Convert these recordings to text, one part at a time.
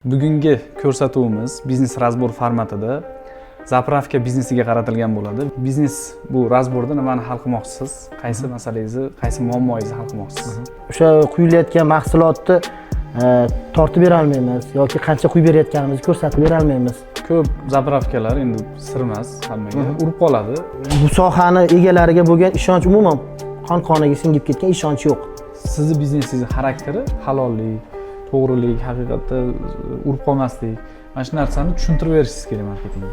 Bugungi ko'rsatuvimiz biznes разбор formatida заправка biznesiga qaratilgan bo'ladi. Biznes bu разбор da nimani hal qilmoqchisiz? Qaysi masalangizni, qaysi muammoyingizni hal qilmoqchisiz? O'sha quyilayotgan mahsulotni tortib berolmaymiz yoki qancha quyib berayotganimizni ko'rsatib berolmaymiz. Ko'p заправка lar, endi sir emas hammaga, urib qoladi. Bu sohani egalariga bo'lgan ishonch, umuman qon qoniga singib ketgan ishonch yo'q. Sizni biznesingizni xarakteri halollik, to'g'rilik, haqiqatda urib qolmaslik. Mana shu narsani tushuntirib berishingiz kerak marketingda.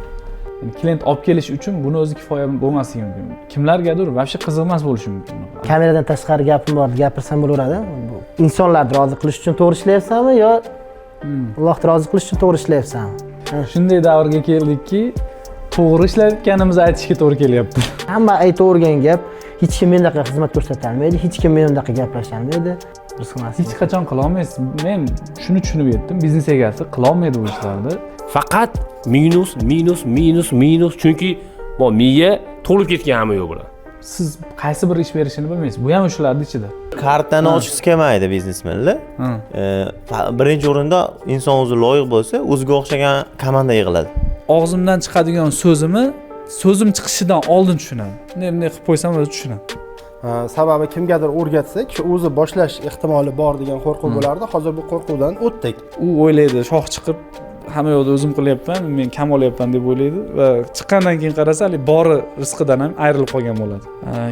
Ya'ni klient olib kelish uchun buni o'zi kifoya bo'lmasligi mumkin. Kimlargadir вообще qiziq emas bo'lishi mumkin. Kameradan tashqari gapim bor, gapirsam bo'laveradi. Bu insonlarni rozi qilish uchun to'g'ri ishlayapsanmi yo Allohni rozi qilish uchun to'g'ri ishlayapsanmi? Shunday davrga keldikki, to'g'ri ishlayotganimizni aytishga to'g'ri kelyapti. Hamma aytavergan gap: hech kim mendaqa xizmat ko'rsatolmaydi, hech kim men unaqa gaplasholmaydi. Rizq nasib. Hech qachon qilolmaysiz. Men shuni tushunib yetdim, biznes egasi qilolmaydi bu ishlarni. Faqat minus, minus, minus, minus, chunki bu miya to'lib ketgan hamma yo'q bilan. Siz qaysi bir ish berishini bilmaysiz, bu ham shularni ichida. Kartani ochgisi kelmaydi biznesmenlar. Birinchi o'rinda inson o'zi loyiq bo'lsa, o'ziga o'xshagan komanda yig'iladi. Og'zimdan chiqadigan so'zimni so'zim chiqishidan oldin tushunaman. Bunday bunday qilib qo'ysam, o'zi tushunadi. Ha, sababi kimgadir o'rgatsak, shu o'zi boshlash ehtimoli bor degan qo'rquv bo'lardi. Hozir bu qo'rquvdan o'tdik. U o'ylaydi, shoh chiqib hamma yoqda o'zim qilyapman, men kam olyapman deb o'ylaydi va chiqqandan keyin qarasa, haligi bori rizqidan ham ayrilib qolgan bo'ladi.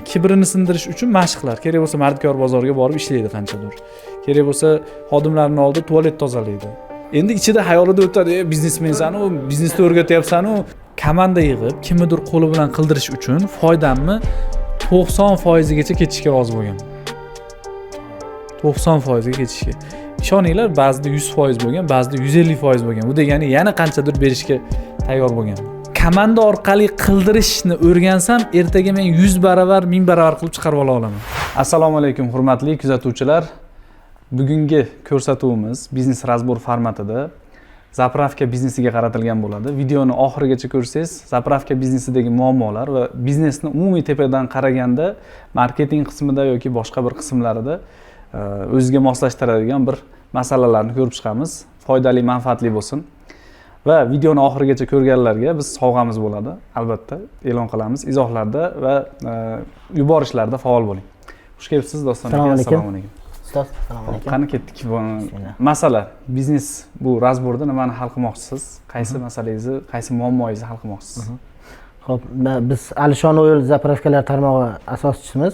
Kibrini sindirish uchun mashqlar kerak bo'lsa, mardikor bozoriga borib ishlaydi qanchadir, kerak bo'lsa, xodimlarni oldida tualet tozalaydi. Endi ichida, xayolida o'tadi: "E, biznesmensanu, biznesni o'rgatyapsanu." Komanda yig'ib, kimnidir qo'li bilan qildirish uchun foydamni 90 foizigacha ketishga rozi bo'lganman, 90 foizga ketishga. Ishoninglar, ba'zida 100% bo'lgan, ba'zida 150% bo'lgan. Bu degani yana qanchadir berishga tayyor bo'lganman. Komanda orqali qildirishni o'rgansam, ertaga men 100 baravar, 1000 baravar qilib chiqarib ola olaman. Assalomu alaykum, hurmatli kuzatuvchilar! Bugungi ko'rsatuvimiz biznes разбор formatida заправка biznesiga qaratilgan bo'ladi. Videoni oxirigacha ko'rsangiz, заправка biznesidagi muammolar va biznesni umumiy tepadan qaraganda marketing qismida yoki boshqa bir qismlarida o'ziga moslashtiradigan bir masalalarni ko'rib chiqamiz. Foydali, manfaatli bo'lsin va videoni oxirigacha ko'rganlarga biz sovg'amiz bo'ladi, albatta e'lon qilamiz. Izohlarda va yuborishlarda faol bo'ling. Xush kelibsiz, Doston aka. Assalomu alaykum. Assalomu alaykum. Ustoz, assalomu alaykum. Qani, ketdik. Bismillah. Masala biznes bu разбор da nimani hal qilmoqchisiz? Qaysi masalangizni, qaysi muammoyingizni hal qilmoqchisiz? Ho'p, biz Alishon Oil заправка lar tarmog'i asoschisimiz.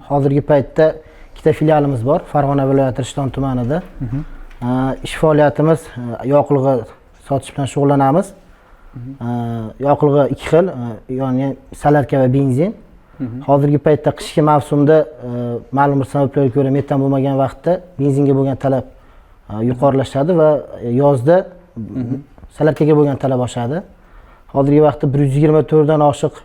Hozirgi paytda ikkita filialimiz bor, Farg'ona viloyati Rishton tumanida. Ish faoliyatimiz yoqilg'i sotish bilan shug'ullanamiz. Yoqilg'i ikki xil, ya'ni solarka va benzin. Hozirgi paytda qishki mavsumda ma'lum bir sabablarga ko'ra metan bo'lmagan vaqtda benzinga bo'lgan talab yuqorilashadi va yozda solarkaga bo'lgan talab oshadi. Hozirgi vaqtda 124 dan oshiq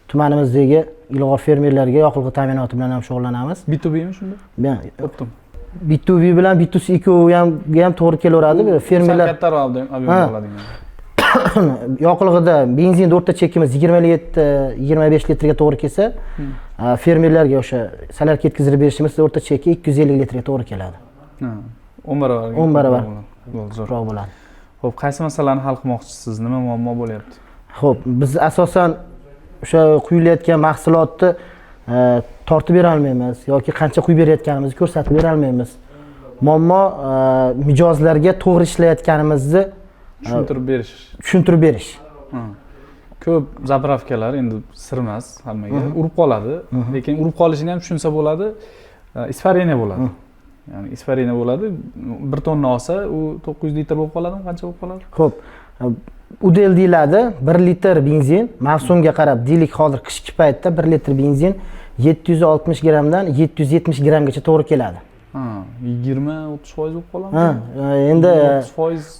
tumanimizdagi ilg'or fermerlarga yoqilg'i ta'minoti bilan ham shug'ullanamiz. B2Bmi shunda? Оптом? B2B bilan B2C ikkovi ham to'g'ri kelaveradi. Bu fermerlar Sal kattaroq объем oladigan. Yoqilg'ida, benzinda o'rta chekimiz 27, 25 litrga to'g'ri kelsa, fermerlarga o'sha solarka yetkazib berishimiz o'rta cheki 250 litrga to'g'ri keladi. Ha, 10 barobar. 10 barobar. Bo'ldi, zo'r. Ko'proq bo'ladi. Ho'p, qaysi masalani hal qilmoqchisiz? Nima muammo bo'lyapti? Ho'p, biz asosan o'sha quyilayotgan mahsulotni tortib berolmaymiz yoki qancha quyib berayotganimizni ko'rsatib berolmaymiz. Muammo mijozlarga to'g'ri ishlayotganimizni tushuntirib berish. Tushuntirib berish. Ha. Ko'p заправка lar, endi sir emas hammaga, urib qoladi, lekin urib qolishini ham tushunsa bo'ladi. Испарение bo'ladi, ya'ni испарение bo'ladi. 1 tonna olsa, u 900 litr bo'lib qoladimi, qancha bo'lib qoladi? Ho'p, удел deyiladi. 1 litr benzin mavsumga qarab, deylik, hozir qishki paytda 1 litr benzin 760 grammdan 770 grammgacha to'g'ri keladi. Ha, 20-30% bo'lib qoladimi? Ha, endi 30%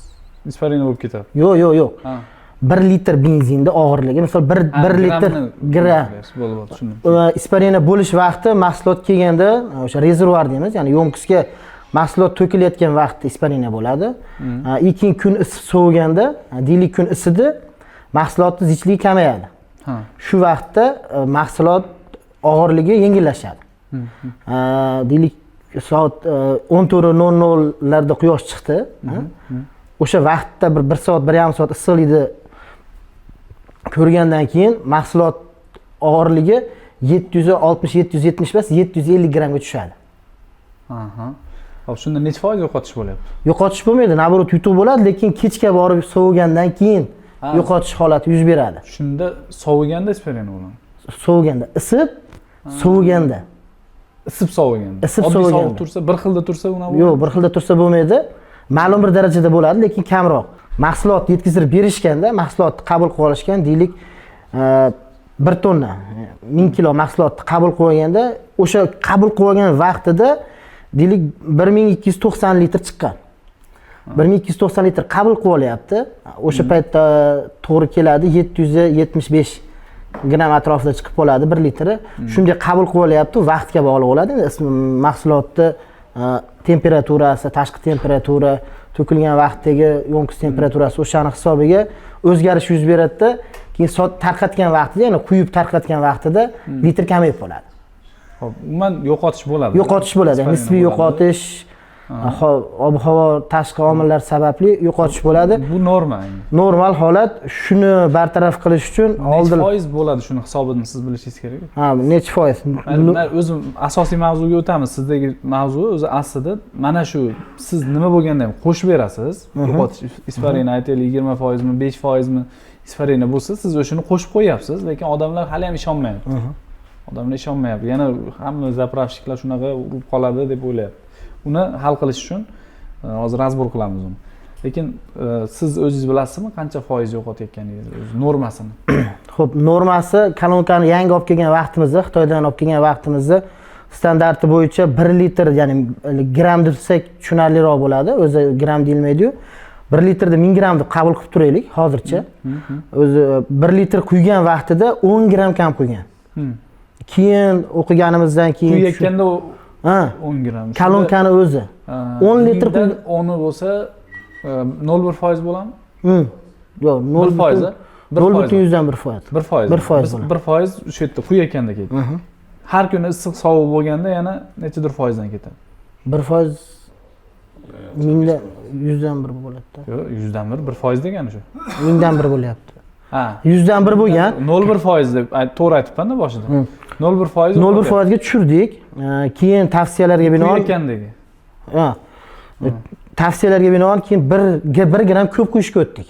испарение bo'lib ketadi. Yo'q. Ha. 1 litr benzinni og'irligi, misol, 1 litr Grammni gram. Bo'ldi, tushundim. Испарение bo'lish vaqti mahsulot kelganda, o'sha rezervuar deymiz, ya'ni ёмкость ga mahsulot to'kilayotgan vaqtda испарение bo'ladi. И keyin kun isib sovuganda, deylik, kun isidi, mahsulotni zichligi kamayadi. Shu vaqtda mahsulot og'irligi yengillashadi. Deylik, soat 14:00 larda quyosh chiqdi, ha? O'sha vaqtda bir soat, 1,5 soat issiqlikni ko'rgandan keyin mahsulot og'irligi 760, 775, 750 grammga tushadi. Aha. Hop, shunda necha foiz yo'qotish bo'lyapti? Yo'qotish bo'lmaydi, наоборот, yutuq bo'ladi, lekin kechga borib sovigandan keyin yo'qotish holati yuz beradi. Shunda soviganda испарение bo'ladi. Soviganda, isib soviganda. Isib soviganda. Isib Oddiy soviganda. Sovuq tursa, bir xilda tursa unaqa. Yo'q, bir xilda tursa bo'lmaydi. Ma'lum bir darajada bo'ladi, lekin kamroq. Mahsulot yetkazib berishganda, mahsulotni qabul qilib olishgan, deylik, 1 tonna, 1000 kilo mahsulotni qabul qilib olganda, o'sha qabul qilib olgan vaqtida deylik 1290 litr chiqqan. 1290 litr qabul qilib olyapti. O'sha paytda to'g'ri keladi 775 gramm atrofida chiqib qoladi 1 litri. Shunday qabul qilib olyapti, vaqtga bog'liq bo'ladi. Endi mahsulotni temperaturasi, tashqi temperatura, to'kilgan vaqtdagi ёмкость temperaturasi, o'shani hisobiga o'zgarish yuz beradida, keyin tarqatgan vaqtida, ya'ni quyib tarqatgan vaqtida litr kamayib qoladi. Hop, umuman yo'qotish bo'ladi. Yo'qotish bo'ladi, Испарение nisbiy bo'ladi. yo'qotish, ob havo, tashqi omillar sababli yo'qotish bo'ladi. Bu norma endi. Normal holat. Shuni bartaraf qilish uchun Necha oldin foiz bo'ladi, shuni hisobini siz bilishingiz kerak. Ha, necha foiz? Man o'zim asosiy mavzuga o'tamiz. Sizdagi mavzu o'zi aslida mana shu, siz nima bo'lganda ham qo'shib berasiz. Yo'qotish, испарение, aytaylik, 20%mi, 5%mi испарение bo'lsa, siz o'shani qo'shib qo'yyapsiz, lekin odamlar hali ham ishonmayapti. Odamlar ishonmayapti. Yana hamma заправщик lar shunaqa urib qoladi deb o'ylayapti. Uni hal qilish uchun hozir разбор qilamiz uni. Lekin siz o'zingiz bilasizmi, qancha foiz yo'qotayotganingizni, o'zi normasini? Xo'p, normasi kolonkani yangi olib kelgan vaqtimizda, Xitoydan olib kelgan vaqtimizda standarti bo'yicha 1 litr, ya'ni gramm desak tushunarliroq bo'ladi. O'zi gramm deyilmaydi-yu. 1 litrda 1000 gramm deb qabul qilib turaylik hozircha. O'zi 1 litr quygan vaqtida 10 gramm kam quygan. Keyin o'qiganimizdan keyin Quyayotganda u Ha, 10 gramm. Kolonkani o'zi. 10 litr 10 10 bo'lsa, 0,1% bo'ladimi? Yo'q, 1 foiz, a? 1 nol foiz. butun yuzdan bir foiz. 1%. 1% Biz bo'ladi. 1% o'sha yerda quyayotganda ketdi. Har kuni issiq sovuq bo'lganda yana nechadir foizdan ketadi. 1% mingdan yuzdan bir bo'ladi. Yo'q, 100dan 1, 1% degani shu. Mingdan bir bo'lyapti. Ha. 100dan bir bo'lgan. 0,1% deb to'g'ri aytibman-da boshida. 0,1% 0,1 foizga tushirdik. Keyin tavsiyalarga binoan Quyayotgandagi. Ha. Tavsiyalarga binoan keyin 1 gramm ko'p quyishga o'tdik.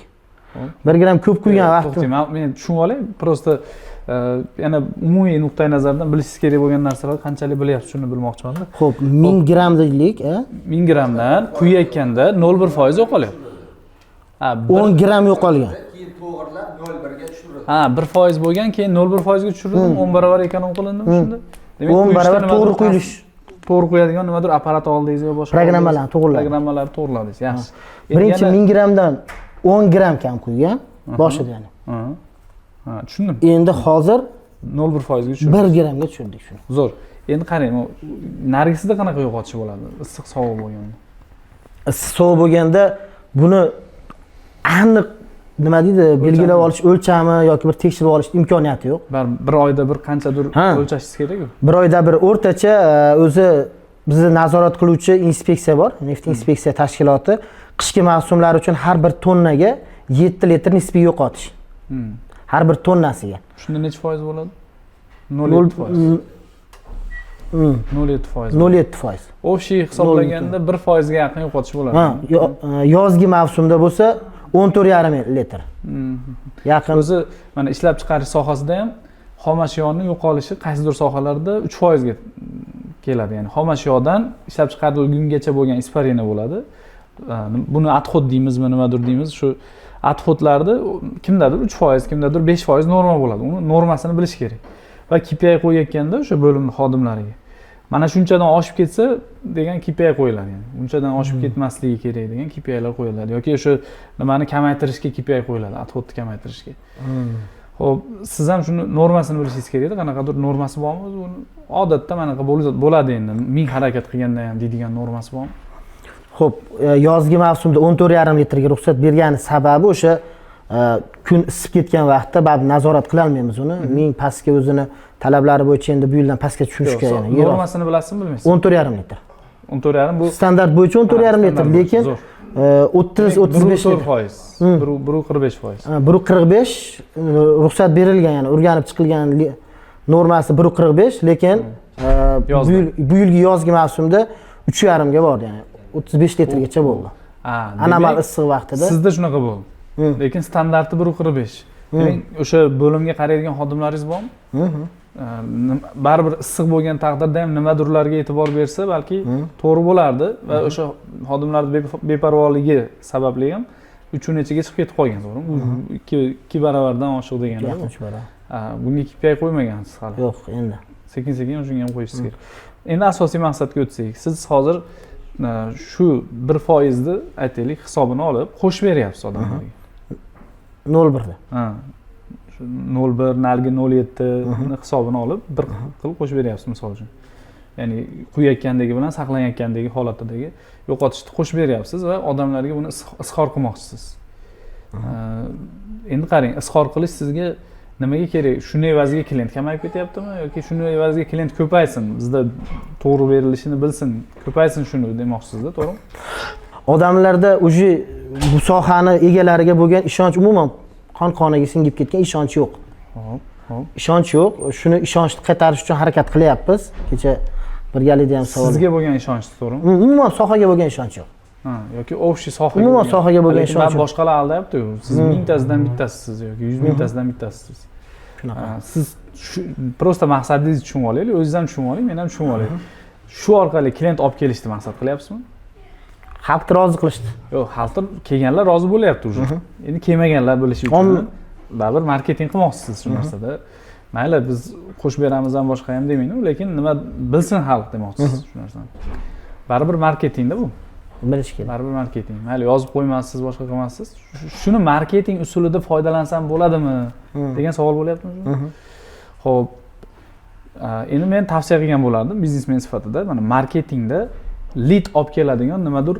1 gramm ko'p quygan vaqt To'xtang, men tushunib olay. Просто yana umumiy nuqtai nazardan bilishingiz kerak bo'lgan narsalar qanchalik bilyapsiz, shuni bilmoqchiman-da. Xo'p, 1000 gramm deylik, a? 1000 grammdan quyayotganda 0,1% yo'qolyapti. Ha, 10 gramm yo'qolgan. Keyin to'g'irlab 0,1 ga tushiradi. Ha, 1% bo'lgan, keyin 0,1% ga tushirildi, 10 barobar эконом qilindimi shunda? Demak, 10 quyishda barobar nimadir to'g'ri quyilish. To'g'ri quyadigan nimadir apparat oldingiz yo boshqa Programmalarni oldingiz? to'g'irladik. Programmalarni to'g'irladingiz, yaxshi. Endi Birinchi 1000 grammdan 10 gramm kam quygan boshida, ya'ni. Ha. Ha, tushundim. Endi hozir 0,1% ga tushirdi. 1 grammga tushirdik shuni. Zo'r. Endi qarang, u narigisida qanaqa yo'qotish bo'ladi? Issiq sovuq bo'lganda. Issiq sovuq bo'lganda buni aniq, nima deydi, belgilab olish, o'lchami yoki bir tekshirib olish imkoniyati yo'q. Baribir bir oyda bir qanchadir o'lchashingiz kerak-ku. Bir oyda bir o'rtacha o'zi bizni nazorat qiluvchi inspeksiya bor, neft inspeksiya tashkiloti qishki mavsumlar uchun har bir tonnaga 7 litr nisbiy yo'qotish. Har bir tonnasiga. Shunda necha foiz bo'ladi? 0,7%. 0,7%. 0,7%. Общий hisoblaganda 1% ga yaqin yo'qotish bo'ladi. Ha, yozgi mavsumda bo'lsa 14,5 litr. Yaqin. O'zi mana ishlab chiqarish sohasida ham xom ashyoni yo'qolishi qaysidir sohalarda 3% ga keladi. Ya'ni xom ashyodan ishlab chiqarilgungacha bo'lgan испарение bo'ladi. Buni отход deymizmi, nimadir deymiz. Shu отход larni kimdadir 3%, kimdadir 5% norma bo'ladi. Uni normasini bilish kerak. Va KPI qo'yayotganda o'sha bo'limni xodimlariga mana shunchadan oshib ketsa degan KPI qo'yiladi, ya'ni unchadan oshib ketmasligi kerak degan KPIlar qo'yiladi yoki o'sha nimani kamaytirishga KPI qo'yiladi, отход ni kamaytirishga. Xo'p, siz ham shuni normasini bilishingiz kerak edi. Qanaqadir normasi bormi o'zi uni? Odatda manaqa bo'ladi endi. 1000 harakat qilganda ham deydigan normasi bormi? Xo'p, yozgi mavsumda 14,5 litrga ruxsat bergani sababi o'sha kun isib ketgan vaqtda baribir nazorat qila olmaymiz uni. Ming pastga o'zini talablari bo'yicha endi bu yildan pastga tushishga, Yo'q, ya'ni yer normasini bilasizmi, bilmaysizmi? 14,5 litr. 14,5 bu Standart bo'yicha 14,5 litr, standart bo'yicha, lekin zo'r. 30 35 4 litr. foiz, 1,45%. 1,45 ruxsat berilgan, ya'ni o'rganib chiqilgan normasi 1,45, lekin Yozda. bu yilgi yozgi mavsumda 3,5 ga bordi, ya'ni 35 litrgacha bo'ldi. Anomal issiq vaqtida. Sizda shunaqa bo'ldi. Lekin standarti 1,45. Demak, o'sha bo'limga qaraydigan xodimlaringiz bormi? Baribir issiq bo'lgan taqdirda ham nimadirlarga e'tibor bersa, balki to'g'ri bo'lardi va o'sha xodimlarni beparvoligi sababli ham 3 nechaga chiqib ketib qolgan, to'g'rimi? Bu 2 baravardan oshiq degani. Yaqin 3 barobar. Bunga KPI qo'ymagansiz hali. Yo'q, endi. Sekin-sekin shunga ham qo'yishingiz kerak. Endi asosiy maqsadga o'tsak, siz hozir shu 1%ni aytaylik hisobini olib qo'shib beryapsiz odamlarga. 0,1da. Ha. Shu 0,1, narigi 0,7 ni hisobini olib bir qilib qo'shib beryapsiz misol uchun. Ya'ni quyayotgandagi bilan saqlanayotgandagi holatidagi yo'qotishni qo'shib beryapsiz va odamlarga buni izhor qilmoqchisiz. Endi qarang, izhor qilish sizga nimaga kerak? Shuni evaziga klient kamayib ketyaptimi yoki shuni evaziga klient ko'paysin, bizda to'g'ri berilishini bilsin, ko'paysin shuni demoqchisizda, to'g'rimi? Odamlarda уже bu sohani egalariga bo'lgan ishonch umuman qon-qoniga singib ketgan, ishonch yo'q. Hop, hop. Ishonch yo'q. Shuni ishonchni qaytarish uchun harakat qilyapmiz. Kecha birgalikda ham savol. Sizga bo'lgan ishonch, to'g'rimi? Umuman sohaga bo'lgan ishonch yo'q. Ha, yoki общий sohaga Umuman sohaga bo'lgan Lekin ishonch yo'q. boshqalar aldayapti-ku. Siz mingtasidan bittasisiz yoki 100 mingtasidan bittasisiz. Shunaqa. Siz shu просто maqsadingizni tushunib olaylik, o'zingiz ham tushunib oling, men ham tushunib olay. Shu orqali klient olib kelishni maqsad qilyapsizmi? Xalqni rozi qilishdi. Yo'q, xalqni kelganlar rozi bo'lyapti уже. Endi kelmaganlar bilishi uchun baribir marketing qilmoqchisiz shu narsada. Mayli, biz qo'shib beramiz ham, boshqa ham demayman, lekin nima bilsin xalq demoqchisiz shu narsani. Baribir marketingda bu. Bilish kerak. Baribir marketing. Mayli, yozib qo'ymassiz, boshqa qilmassiz. Shuni marketing usulida foydalansam bo'ladimi degan savol bo'lyaptimi? Xo'p. Endi men tavsiya qilgan bo'lardim biznesmen sifatida, mana marketingda lead olib keladigan nimadir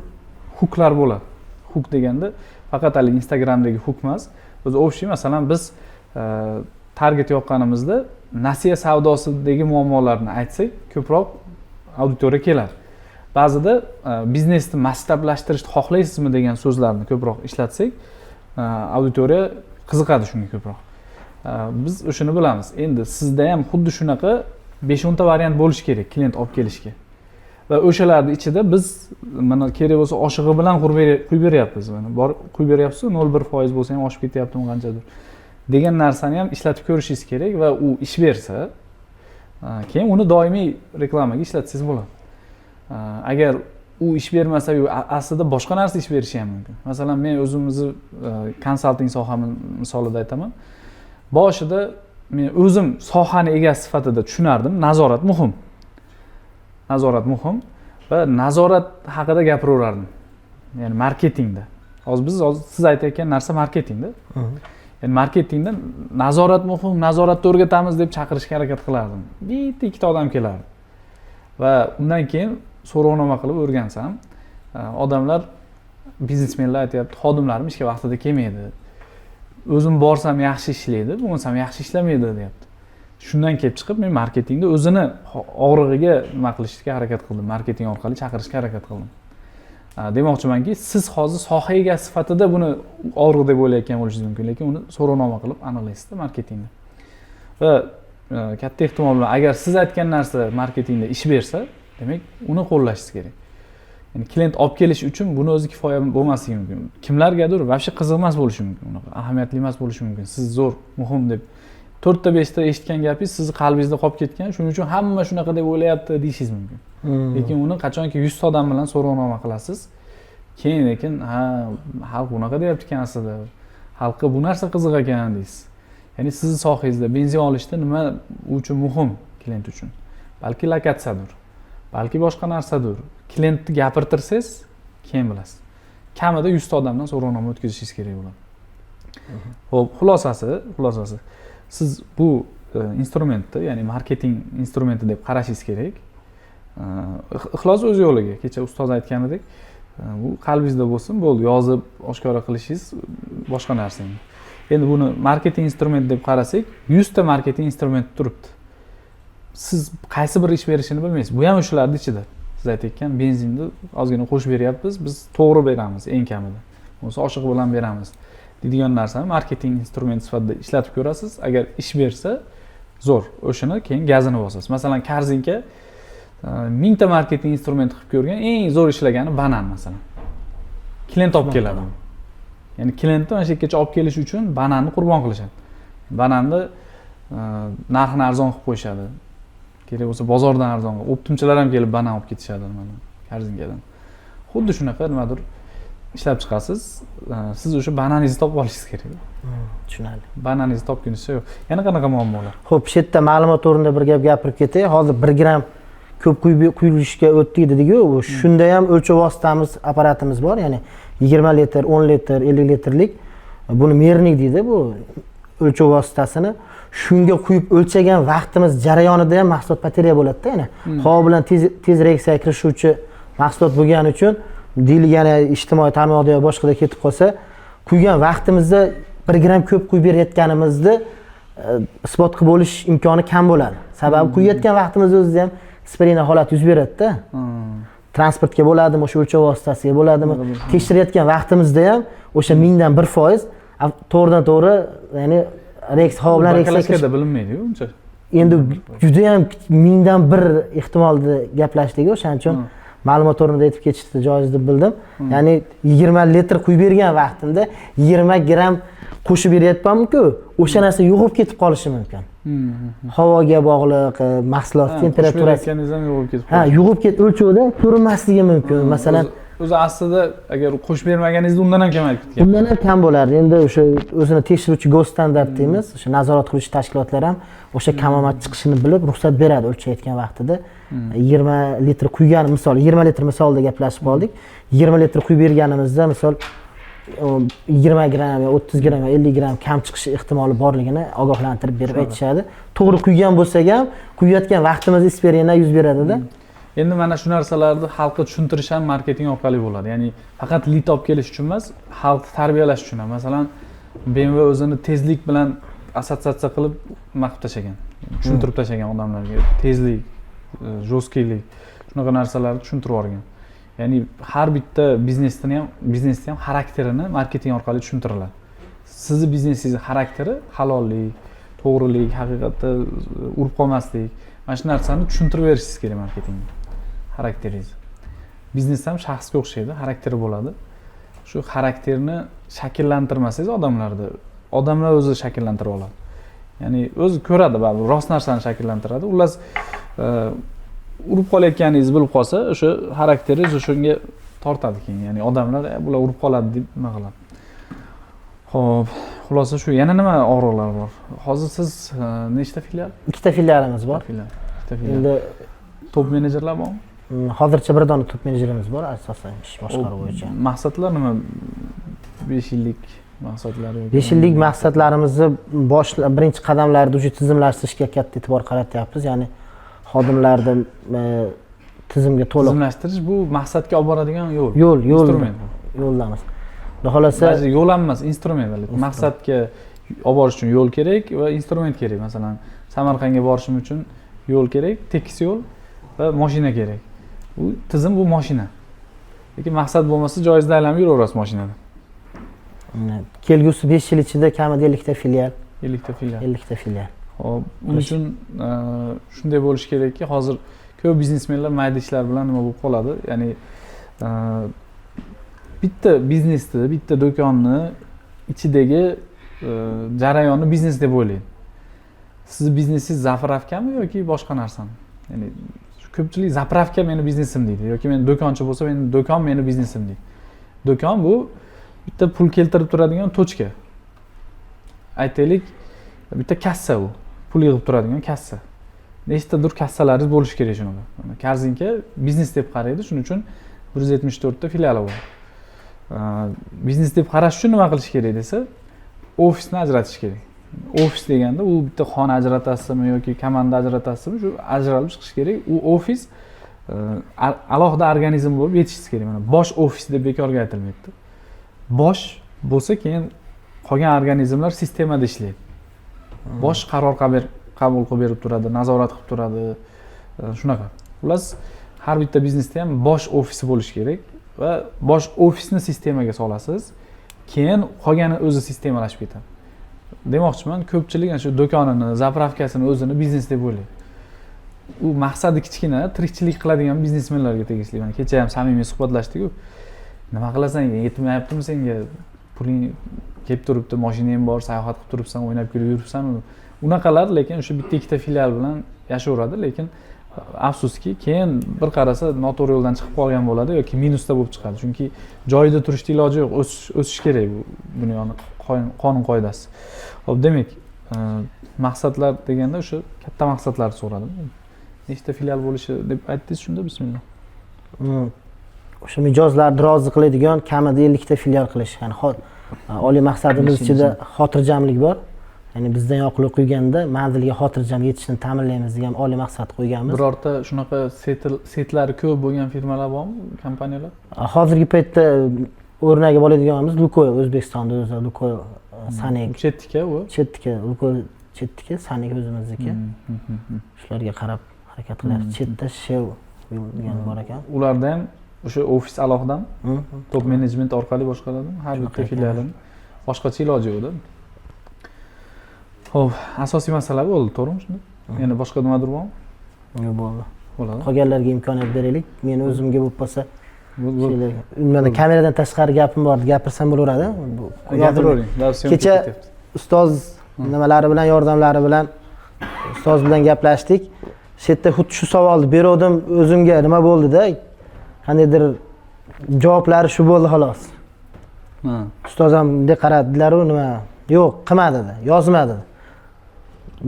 hooklar bo'ladi. Hook deganda faqat hali Instagramdagi hook emas. O'zi общий, masalan, biz target yoqqanimizda nasiya savdosidagi muammolarni aytsak, ko'proq auditoriya keladi. Ba'zida biznesni masshtablashtirishni xohlaysizmi degan so'zlarni ko'proq ishlatsak, auditoriya qiziqadi shunga ko'proq. Biz o'shani bilamiz. Endi sizda ham xuddi shunaqa 5-10 ta variant bo'lishi kerak klient olib kelishga. Va o'shalarni ichida biz mana kerak bo'lsa oshig'i bilan quyib beryapmiz. Mana bor quyib beryapsiz, 0,1% bo'lsa ham oshib ketyaptimi qanchadir degan narsani ham ishlatib ko'rishingiz kerak va u ish bersa, keyin uni doimiy reklamaga ishlatsangiz bo'ladi. Agar u ish bermasa, aslida boshqa narsa ish berishi ham mumkin. Masalan, men o'zimizni konsalting sohami misolida aytaman. Boshida men o'zim sohani egasi sifatida tushunardim, nazorat muhim. Nazorat muhim va nazorat haqida gapiraverardim. Ya'ni marketingda. Hozir biz hozir siz aytayotgan narsa marketingda. Ya'ni marketingda nazorat muhim, nazoratni o'rgatamiz deb chaqirishga harakat qilardim. Bitta ikkita odam kelardi. Va undan keyin so'rovnoma qilib o'rgansam, odamlar, biznesmenlar aytyapti, xodimlarim ishga vaqtida kelmaydi. O'zim borsam yaxshi ishlaydi, bo'lmasam yaxshi ishlamaydi deyapti. Shundan kelib chiqib men marketingda o'zini og'rig'iga nima qilishga harakat qildim, marketing orqali chaqirishga harakat qildim. Demoqchimanki, siz hozir soha egasi sifatida buni og'riq deb o'ylayotgan bo'lishingiz mumkin, lekin uni so'rovnoma qilib aniqlaysizda marketingda. Va katta ehtimol bilan agar siz aytgan narsa marketingda ish bersa, demak uni qo'llashingiz kerak. Ya'ni klient olib kelish uchun buni o'zi kifoya bo'lmasligi mumkin. Kimlargadir вообще qiziq emas bo'lishi mumkin, unaqa ahamiyatli emas bo'lishi mumkin. Siz zo'r, muhim deb 4ta 5ta eshitgan gapingiz sizni qalbingizda qolib ketgan, shuning uchun hamma shunaqa deb o'ylayapti deyishingiz mumkin. Lekin uni qachonki 100 ta odam bilan so'rovnoma qilasiz, keyin lekin ha, xalq bunaqa deyapti ekan aslida. Xalqqa bu narsa qiziq ekan deysiz. Ya'ni sizni sohangizda benzin olishda nima u uchun muhim klient uchun? Balki lokatsiyadir, balki boshqa narsadir. Klientni gapirtirsangiz, keyin bilasiz. Kamida 100 ta odamdan so'rovnoma o'tkazishingiz kerak bo'ladi. Xo'p, xulosasi. Siz bu instrumentni, ya'ni marketing instrumenti deb qarashingiz kerak. Ixlos o'z yo'liga. Kecha ustoz aytganidek, bu qalbingizda bo'lsin, bo'ldi, yozib oshkora qilishingiz boshqa narsa endi. Endi buni marketing instrumenti deb qarasak, 100 ta marketing instrumenti turibdi. Siz qaysi bir ish berishini bilmaysiz. Bu ham o'shalarning ichida. Siz aytayotgan benzinni ozgina qo'shib beryapmiz, biz to'g'ri beramiz, eng kamida bo'lmasa oshig'i bilan beramiz deydigan narsani marketing instrumenti sifatida ishlatib ko'rasiz. Agar ish bersa, zo'r, o'shani keyin gazini bosasiz. Masalan, Korzinka mingta marketing instrumenti qilib ko'rgan, eng zo'r ishlagani banan. Masalan, klient olib keladi, ya'ni klientni mana shu yergacha olib kelish uchun bananni qurbon qilishadi. Bananni narxini arzon qilib qo'yishadi, kerak bo'lsa bozordan arzon, оптом chilar ham kelib banan olib ketishadi mana Korzinkadan. Xuddi shunaqa nimadir ishlab chiqasiz, siz o'sha bananingizni topib olishingiz kerak. Tushunarli. Bananingizni topgunizcha yo'q. Yana qanaqa muammolar? Ho'p, shu yerda ma'lumot o'rnida bir gap gapirib ketay. Hozir 1 gramm ko'p quyilishga o'tdik dediku. Shunda ham o'lchov vositamiz, apparatimiz bor, ya'ni 20 litr, 10 litr, 50 litrlik. Buni мерник deydi, bu o'lchov vositasini. Shunga quyib o'lchagan vaqtimiz jarayonida ham mahsulot потеря bo'ladida, ya'ni havo bilan tez tez reaksiyaga kirishuvchi mahsulot bo'lgani uchun, deylik, yana ijtimoiy tarmoqda yo boshqada ketib qolsa, quygan vaqtimizda 1 gramm ko'p quyib berayotganimizni isbot qilib bo'lish imkoni kam bo'ladi. Sababi quyayotgan vaqtimizda o'zida ham испарение holati yuz beradida. Transportga bo'ladimi, o'sha o'lchov vositasiga bo'ladimi, tekshirayotgan vaqtimizda ham o'sha 1/1000% to'g'ridan to'g'ri, ya'ni reaksiya, havo bilan reaksiya Баклажка da bilinmaydiyu uncha. Endi judayam 1/1000 ehtimolni gaplashdik, o'shaning uchun ma'lumot o'rnida aytib ketishni joiz deb bildim. Ya'ni 20 litr quyib bergan vaqtimda 20 gramm qo'shib beryapmanku, o'sha narsa yo'qolib ketib qolishi mumkin. Havoga bog'liq, mahsulot temperaturasi. Berayotganingiz ham yo'qolib ketib Ha, yo'qolib ket, o'lchovda ko'rinmasligi mumkin, masalan. O'zi aslida agar qo'shib bermaganingizda undan ham kamayib ketgan. Undan ham kam bo'lardi. Endi o'sha o'zini tekshiruvchi, госстандарт deymiz, o'sha nazorat qiluvchi tashkilotlar ham o'sha kamomad chiqishini bilib ruxsat beradi o'lchayotgan vaqtida. 20 litr quygan, misol, 20 litr misolida gaplashib qoldik, 20 litr quyib berganimizda, misol, 20 gramm yo 30 gramm yo 50 gramm kam chiqishi ehtimoli borligini ogohlantirib berib aytishadi. To'g'ri quygan bo'lsak ham, quyayotgan vaqtimizda испарение yuz beradida. Endi mana shu narsalarni xalqqa tushuntirish ham marketing orqali bo'ladi. Ya'ni faqat лид olib kelish uchun emas, xalqni tarbiyalash uchun ham. Masalan, BMW o'zini tezlik bilan assotsiatsiya qilib nima qilib tashlagan, tushuntirib tashlagan odamlarga. Tezlik, жесткий lik, shunaqa narsalarni tushuntirib yuborgan. Ya'ni har bitta biznesni ham xarakterini marketing orqali tushuntiriladi. Sizni biznesingizni xarakteri halollik, to'g'rilik, haqiqatda urib qolmaslik, mana shu narsani tushuntirib berishingiz kerak marketingda, xarakteringizni. Biznes ham shaxsga o'xshaydi, xarakteri bo'ladi. Shu xarakterni shakllantirmasangiz odamlarda, odamlar o'zi shakllantirib oladi. Ya'ni o'zi ko'radi, baribir rost narsani shakllantiradi. Xullas, urib qolayotganingizni bilib qolsa, o'sha xarakteringiz o'shanga tortadi keyin. Ya'ni odamlar "Bular urib qoladi" deb nima qiladi. Ho'p, xulosa shu. Yana nima og'riqlar bor hozir? Siz nechta filial? Ikkita filialimiz bor. Filial, ikkita filial. Endi Top menejerlar bormi? Hozircha bir dona top menejerimiz bor, asosan ish boshqaruv bo'yicha. Maqsadlar nima, 5 yillik maqsadlar yoki 5 yillik maqsadlarimizni bosh birinchi qadamlarida уже tizimlashtirishga katta e'tibor qaratyapmiz, ya'ni xodimlarni tizimga to'liq Tizimlashtirish bu maqsadga olib boradigan yo'l. Yo'l. Instrument. Yo'ldamiz, xudo xohlasa. Даже yo'l ham emas, instrument. Maqsadga olib borish uchun yo'l kerak va instrument kerak. Masalan, Samarqandga borishim uchun yo'l kerak, tekis yo'l va moshina kerak. Bu tizim, bu moshina. Lekin maqsad bo'lmasa, joyingizda aylanib yuraverasiz moshinada. Kelgusi 5 yil ichida kamida 50 ta filial. 50 ta filial. 50 ta filial. Ho'p, uning uchun shunday bo'lishi kerakki, hozir ko'p biznesmenlar mayda ishlar bilan nima bo'lib qoladi. Ya'ni bitta biznesni, bitta do'konni ichidagi jarayonni biznes deb o'ylaydi. Sizni biznesingiz заправка mi yoki boshqa narsami? Ya'ni ko'pchilik "заправка meni biznesim" deydi yoki men do'konchi bo'lsa, "Meni do'kon meni biznesim" deydi. Do'kon bu bitta pul keltirib turadigan точка, aytaylik, bitta kassa, u pul yig'ib turadigan kassa. Nechtadir kassalaringiz bo'lishi kerak shunaqa. Mana Korzinka biznes deb qaraydi, shuning uchun 174 ta filiali bor. Biznes deb qarash uchun nima qilish kerak desa, ofisni ajratish kerak. Ofis deganda u bitta xona ajratasizmi yoki komanda ajratasizmi, shu ajralib chiqishi kerak. U ofis alohida organizm bo'lib yetishishi kerak. Mana bosh ofis deb bekorga aytilmayapti. Bosh bo'lsa, keyin qolgan organizmlar sistemada ishlaydi. Bosh qaror qabul qilib berib turadi, nazorat qilib turadi, shunaqa. Xullas, Har bitta biznesda ham bosh ofisi bo'lishi kerak va bosh ofisni sistemaga solasiz, keyin qolgani o'zi sistemalashib ketadi. Demoqchiman, ko'pchilik ana shu do'konini, заправка sini o'zini biznes deb o'ylaydi. U maqsadi kichkina, tirikchilik qiladigan biznesmenlarga tegishli. Mana kecha ham samimiy suhbatlashdik-ku. Nima qilasan, yetmayaptimi senga, puling kelib turibdi, moshinang bor, sayohat qilib turibsan, o'ynab kulib yuribsan. Unaqalar lekin o'sha bitta ikkita filial bilan yashayveradi, lekin afsuski, keyin bir qarasa, noto'g'ri yo'ldan chiqib qolgan bo'ladi yoki minusda bo'lib chiqadi, chunki joyida turishni iloji yo'q, o'sish kerak, bu dunyoni qonun qoidasi. Ho'p, demak, maqsadlar deganda o'sha katta maqsadlarni so'radim, nechta filial bo'lishi deb aytdingiz shunda, bismillah. O'sha mijozlarni rozi qiladigan kamida 50 ta filial qilish, ya'ni oliy maqsadimiz ichida xotirjamlik bor, ya'ni bizdan yoqilg'i quyganda manzilga xotirjam yetishini ta'minlaymiz degan oliy maqsad qo'yganmiz. Birorta shunaqa сеть lari ko'p bo'lgan firmalar bormi, kompaniyalar? Hozirgi paytda o'rnagi oladiganimiz Lukoil, O'zbekistonda o'zi Lukoil, Sanek. Chetniki u. Chetniki, Lukoil chetniki, Sanek o'zimizniki. Shularga qarab harakat qilyapmiz. Chetda Shell degan bor ekan. Ularda ham o'sha ofis alohidami? Top menejment orqali boshqaradimi har bitta Shunaqa ekan. filialini? Boshqacha iloji yo'qda. Ho'p, asosiy masala bo'ldi, to'g'rimi shunda? Yana boshqa nimadir bormi? Yo'q, bo'ldi. Bo'ladi. Qolganlarga imkoniyat beraylik. Meni o'zimga bo'lib qolsa, Bo'ldi. mana kameradan tashqari gapim bor, gapirsam bo'laveradi. Gapiravering, dars съёмка Kecha ketyapti. ustoz nimalari bilan, yordamlari bilan ustoz bilan gaplashdik. Shu yerda xuddi shu savolni beruvdim o'zimga, nima bo'ldida, qandaydir javoblari shu bo'ldi, xolos. Ustoz ham bunday qaradilaru, nima, yo'q, qilma dedi, yozma dedi.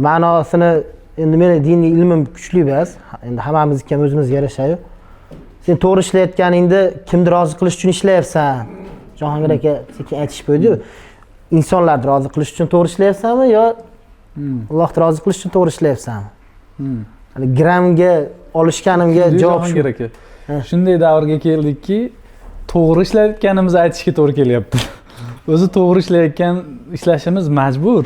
Ma'nosini endi meni diniy ilmim kuchli emas, endi hammamizniki ham o'zimizga yarashayu. Sen to'g'ri ishlayotganingda kimni rozi qilish uchun ishlayapsan? Jahongir aka sekin aytishib qo'ydiyu, insonlarni rozi qilish uchun to'g'ri ishlayapsanmi yo Allohni rozi qilish uchun to'g'ri ishlayapsanmi? Hali grammga olishganimga javob shu. Jahongir aka, shunday davrga keldikki, to'g'ri ishlayotganimizni aytishga to'g'ri kelyapti. O'zi to'g'ri ishlayotgan, ishlashimiz majbur,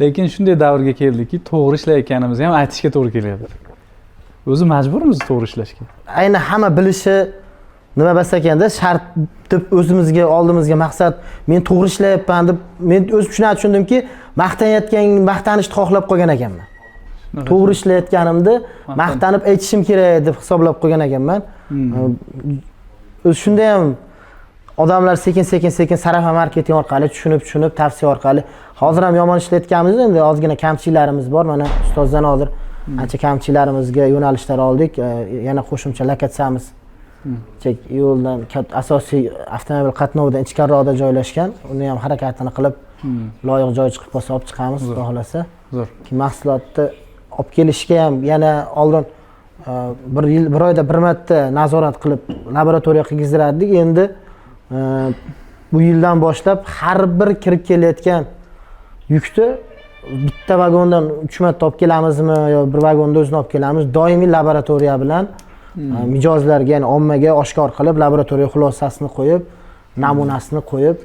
lekin shunday davrga keldikki, to'g'ri ishlayotganimizni ham aytishga to'g'ri kelyapti. O'zi majburmiz to'g'ri ishlashga. Ayni hamma bilishi nima bas ekanda, shart deb o'zimizga oldimizga maqsad, men to'g'ri ishlayapman deb men o'zim shuni tushundimki, maqtanayotgan, maqtanishni xohlab qolgan ekanman. To'g'ri ishlayotganimni maqtanib aytishim kerak deb hisoblab qo'ygan ekanman. O'zi shunda ham odamlar sekin sekin sekin сарафан marketing orqali tushunib tushunib, tavsiya orqali. Hozir ham yomon ishlayotganmiz, endi ozgina kamchiliklarimiz bor. Mana ustozdan hozir ancha kamchiliklarimizga yo'nalishlar oldik. Yana qo'shimcha lokatsiyamiz chek yo'ldan asosiy avtomobil qatnovidan ichkariroqda joylashgan, uni ham harakatini qilib, loyiq joy chiqib qolsa, olib chiqamiz, xudo xohlasa. Zo'r. Keyin mahsulotni olib kelishga ham yana oldin bir yil, bir oyda bir marta nazorat qilib, laboratoriya qilgizdirardik. Endi bu yildan boshlab har bir kirib kelayotgan yukni bitta vagondan uch marta olib kelamizmi yo bir vagonda o'zini olib kelamiz, doimiy laboratoriya bilan mijozlarga, ya'ni ommaga oshkor qilib, laboratoriya xulosasini qo'yib, namunasini qo'yib.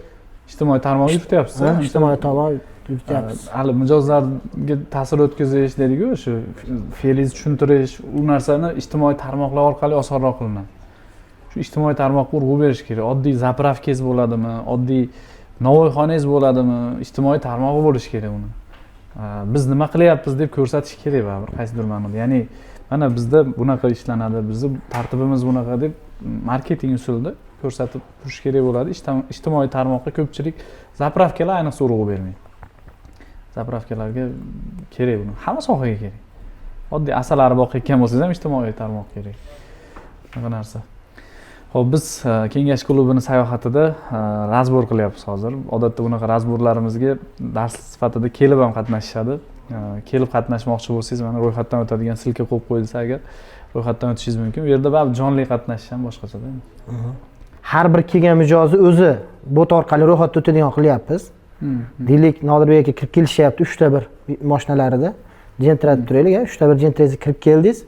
Ijtimoiy tarmoq yurityapsiz? Ha, ijtimoiy tarmoq yurityapmiz. Hali mijozlarga ta'sir o'tkazish dediku, shu fe'lingizni tushuntirish, u narsani ijtimoiy tarmoqlar orqali osonroq qilinadi. Shu ijtimoiy tarmoqqa urg'u berish kerak. Oddiy заправка ngiz bo'ladimi, oddiy novvoyxonangiz bo'ladimi, ijtimoiy tarmog'i bo'lishi kerak uni. Biz nima qilyapmiz deb ko'rsatish kerak baribir qaysidir ma'noda. Ya'ni mana bizda bunaqa ishlanadi, bizni tartibimiz bunaqa deb marketing usulida ko'rsatib turish kerak bo'ladi. Ijtimoiy tarmoqqa ko'pchilik, заправка lar ayniqsa, urg'u bermaydi. Заправка larga kerak buni, hamma sohaga kerak. Oddiy asalari boqayotgan bo'lsangiz ham ijtimoiy tarmoq kerak, shunaqa narsa. Ho'p, biz kengash klubini sayohatida разбор qilyapmiz hozir. Odatda bunaqa разбор larimizga dars sifatida kelib ham qatnashishadi. Kelib qatnashmoqchi bo'lsangiz, mana ro'yxatdan o'tadigan ссылка qo'yib qo'yilsa agar, ro'yxatdan o'tishingiz mumkin. U yerda baribir jonli qatnashish ham boshqachada. Har bir kelgan mijozni o'zi bot orqali ro'yxatdan o'tadigan qilyapmiz. Deylik, Nodirbek aka kirib kelishyapti uchta bir mashinalarida, Gentra deb turaylik, uchta bir Gentrangizga kirib keldingiz.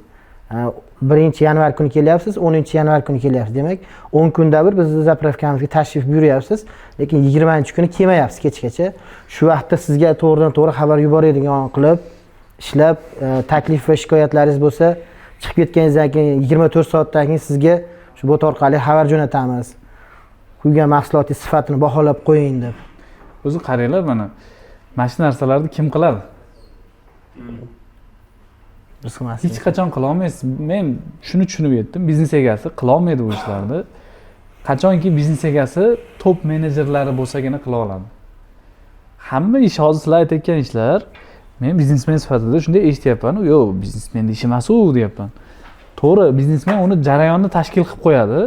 1-yanvar kuni kelyapsiz, 10-yanvar kuni kelyapsiz, demak, 10 kunda bir bizni заправка mizga tashrif buyuryapsiz, lekin 20-kuni kelmayapsiz kechgacha. Shu vaqtda sizga to'g'ridan to'g'ri xabar yuboradigan qilib ishlab, taklif va shikoyatlaringiz bo'lsa, Chiqib ketganingizdan keyin 24 soatdan keyin sizga shu bot orqali xabar jo'natamiz. Quygan mahsulotingiz sifatini baholab qo'ying deb. O'zi qaranglar, mana shu narsalarni kim qiladi? Biz qilmasdik. Hech qachon qilolmaysiz. Men shuni tushunib yetdim, biznes egasi qilolmaydi bu ishlarni. Qachonki biznes egasi top menejerlari bo'lsagina qila oladi. Hamma ish hozir sizlar aytayotgan ishlar, men biznesmen sifatida shunday eshityapman, yo'q, biznesmenni ishi emas u deyapman. To'g'ri, biznesmen uni jarayonni tashkil qilib qo'yadi.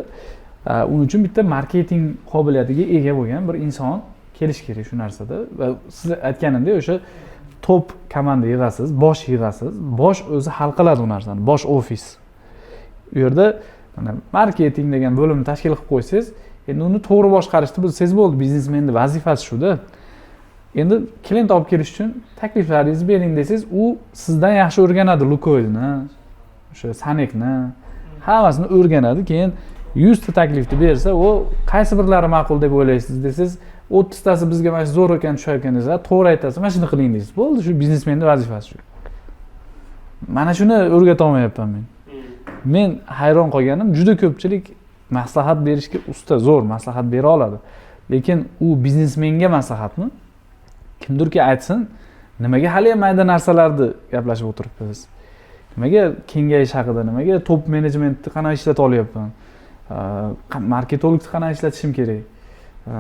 Uning uchun bitta marketing qobiliyatiga ega bo'lgan bir inson kelishi kerak shu narsada. Va siz aytganimdek, o'sha top komanda yig'asiz, bosh yig'asiz, bosh o'zi hal qiladi u narsani, bosh ofis. U yerda mana marketing degan bo'limni tashkil qilib qo'ysangiz, endi uni to'g'ri boshqarishni bilsangiz bo'ldi. Biznesmenning vazifasi shuda. Endi klient olib kelish uchun takliflaringizni bering desangiz, u sizdan yaxshi o'rganadi Lukoilni, o'sha Sanekni, hammasini o'rganadi. Keyin 100 ta taklifni bersa, u qaysi birlari ma'qul deb o'ylaysiz desangiz, 30 tasi bizga mana shu zo'r ekan tushar ekan desa, to'g'ri aytasiz, mana shuni qiling deysiz. Bo'ldi, shu biznesmenning vazifasi shu. Mana shuni o'rgata olmayapman men. Men hayron qolganim, juda ko'pchilik maslahat berishga usta, zo'r maslahat bera oladi. Lekin u biznesmenga maslahatmi? Kimdirki aytsin, nimaga hali ham mayda narsalarni gaplashib o'tiribmiz? Nimaga kengayish haqida, nimaga top menejmentni qanaqa ishlata olyapman? Marketologni qanaqa ishlatishim kerak?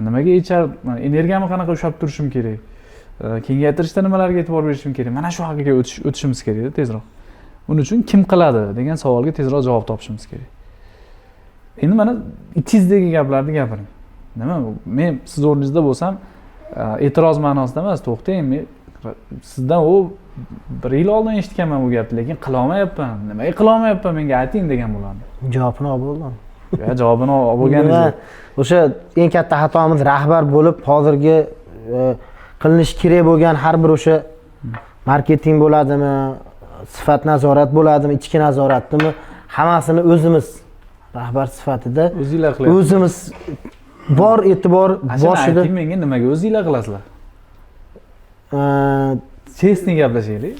Nimaga HR, energiyamni qanaqa ushlab turishim kerak? Kengaytirishda nimalarga e'tibor berishim kerak? Mana shu haqiga o'tishimiz kerak tezroq. Uning uchun kim qiladi degan savolga tezroq javob topishimiz kerak. Endi mana ichingizdagi gaplarni gapiring. Nima, men siz o'rningizda bo'lsam, e'tiroz ma'nosida emas, to'xtang, men sizdan u bir yil oldin eshitganman bu gapni, lekin qilolmayapman. Nimaga qilolmayapman, menga ayting degan bo'lardim. Javobini olib bo'ldim. Ya, javobini olib bo'lganingiz. O'sha eng katta xatomiz rahbar bo'lib hozirgi qilinishi kerak bo'lgan har bir o'sha marketing bo'ladimi, sifat nazorat bo'ladimi, ichki nazoratmi, hammasini o'zimiz rahbar sifatida o'zinglar qilyapsiz. O'zimiz bor e'tibor boshida. Ayting menga, nimaga o'zinglar qilasizlar? Честный gaplashaylik.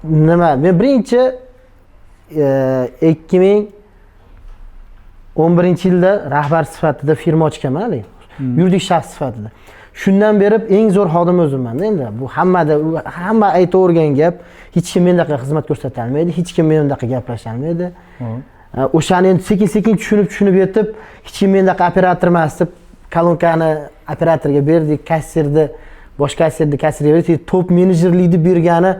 Nima? Men birinchi 2011-yilda rahbar sifatida firma ochganman haligi. Yuridik shaxs sifatida. Shundan beri eng zo'r xodim o'zimman endi. Bu hammada, hamma aytavergan gap, hech kim mendaqa xizmat ko'rsata olmaydi, hech kim mendaqa gaplasha olmaydi. O'shani endi sekin-sekin tushunib yetib, hech kim mendaqa operator emas deb kolonkani operatorga berdik, kassirni, bosh kassirni kassirga berdik, top menejerlikni bergani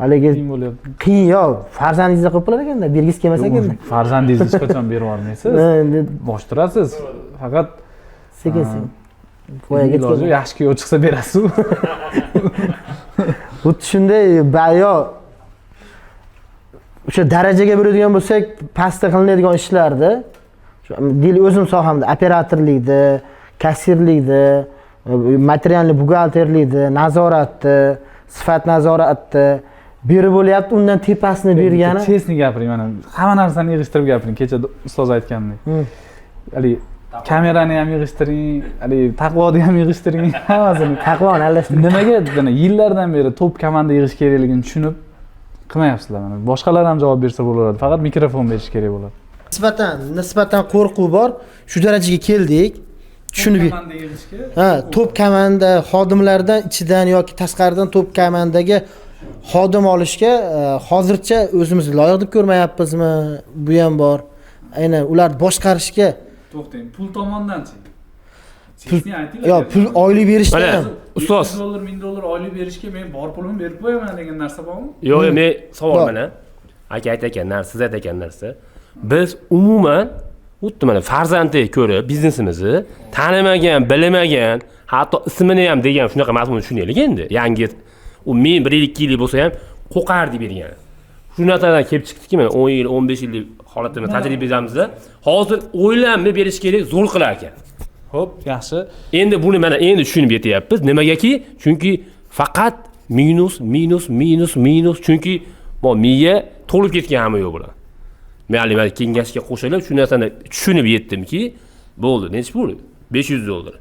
haligi qiyin bo'lyapti. Qiyin, yo'q, farzandingizga qilib qo'yar ekanda, bergisi kelmas ekanda. Farzandingizni hech qachon berib yubormaysiz. Endi boshtirasiz. Faqat sekin-sekin. Voyaga iloji yetgan. Yaxshi kuyov chiqsa berasiz. Xuddi shunday, bayo o'sha darajaga beradigan bo'lsak, pastda qilinadigan ishlarda, shu deylik o'zim sohamda operatorlikni, kassirlikni, materialni, buxgalterlikni, nazoratni, sifat nazoratni berib bo'lyapti, undan tepasini bergani. Честный gapiring, mana hamma narsani yig'ishtirib gapiring. Kecha ustoz aytgandek. Haligi kamerani ham yig'ishtiring, haligi taqvoni ham yig'ishtiring, hammasini. Taqvoni aralashtiring. Nimaga mana yillardan beri top komanda yig'ish kerakligini tushunib qilmayapsizlar mana. Boshqalar ham javob bersa bo'laveradi, faqat mikrofon berish kerak bo'ladi. Nisbatan qo'rquv bor. Shu darajaga keldik. Tushunib komanda yig'ishga. Ha, top komanda xodimlardan ichidan yoki tashqaridan top komandaga xodim olishga hozircha o'zimiz loyiq deb ko'rmayapmizmi? Bu ham bor. Aynan ularni boshqarishga To'xtang, pul tomondanchi? Pul- yo, pul oylik berishda Mana ham ustoz, $100, $1000 oylik berishga men bor pulimni berib qo'yaman degan narsa bormi? Yo'q, yo'q, men savol Bor. mana. Aka aytayotgan narsa, siz aytayotgan narsa. Biz umuman xuddi mana farzanddek ko'rib biznesimizni tanimagan, bilmagan, hatto ismini ham degan shunaqa mazmun tushunaylik endi. Yangi u men 1 yil, 2 yillik bo'lsa ham qo'qar deb bergan. Shu narsadan kelib chiqdiki, mana 10 yil, 15 yillik holatimiz, tajribamizda hozir o'ylanmay berish kerak, zo'r qilar ekan. Xo'p, yaxshi. Endi buni mana endi tushunib yetyapmiz. Nimagaki? Chunki faqat minus, minus, minus, minus, chunki bu miya to'lib ketgan hamma yo'q bilan. Men hali mana kengashga qo'shilib shu narsani tushunib yetdimki, bo'ldi, nechi pul? $500.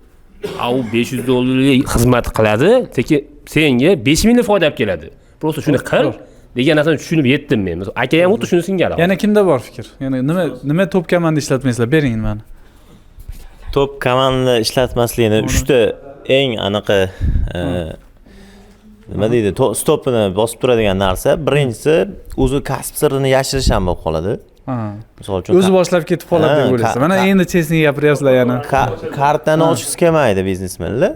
A u $500lik xizmat qiladi, lekin senga 5000 foyda olib keladi. Просто shuni qil, degan narsani tushunib yetdim men. Aka ham xuddi shuni singari. Yana kimda bor fikr? Yana nima top komanda ishlatmaysizlar? Bering nimani. Top komanda ishlatmaslikni uchta eng anaqa nima deydi, stopini bosib turadigan narsa. Birinchisi, o'zi kasb sirini yashirish ham bo'lib qoladi. Misol uchun, o'zi boshlab ketib qoladi deb o'ylaysiz. Mana endi честный gapiryapsizlar yana. Kartani ochgisi kelmaydi biznesmenlar.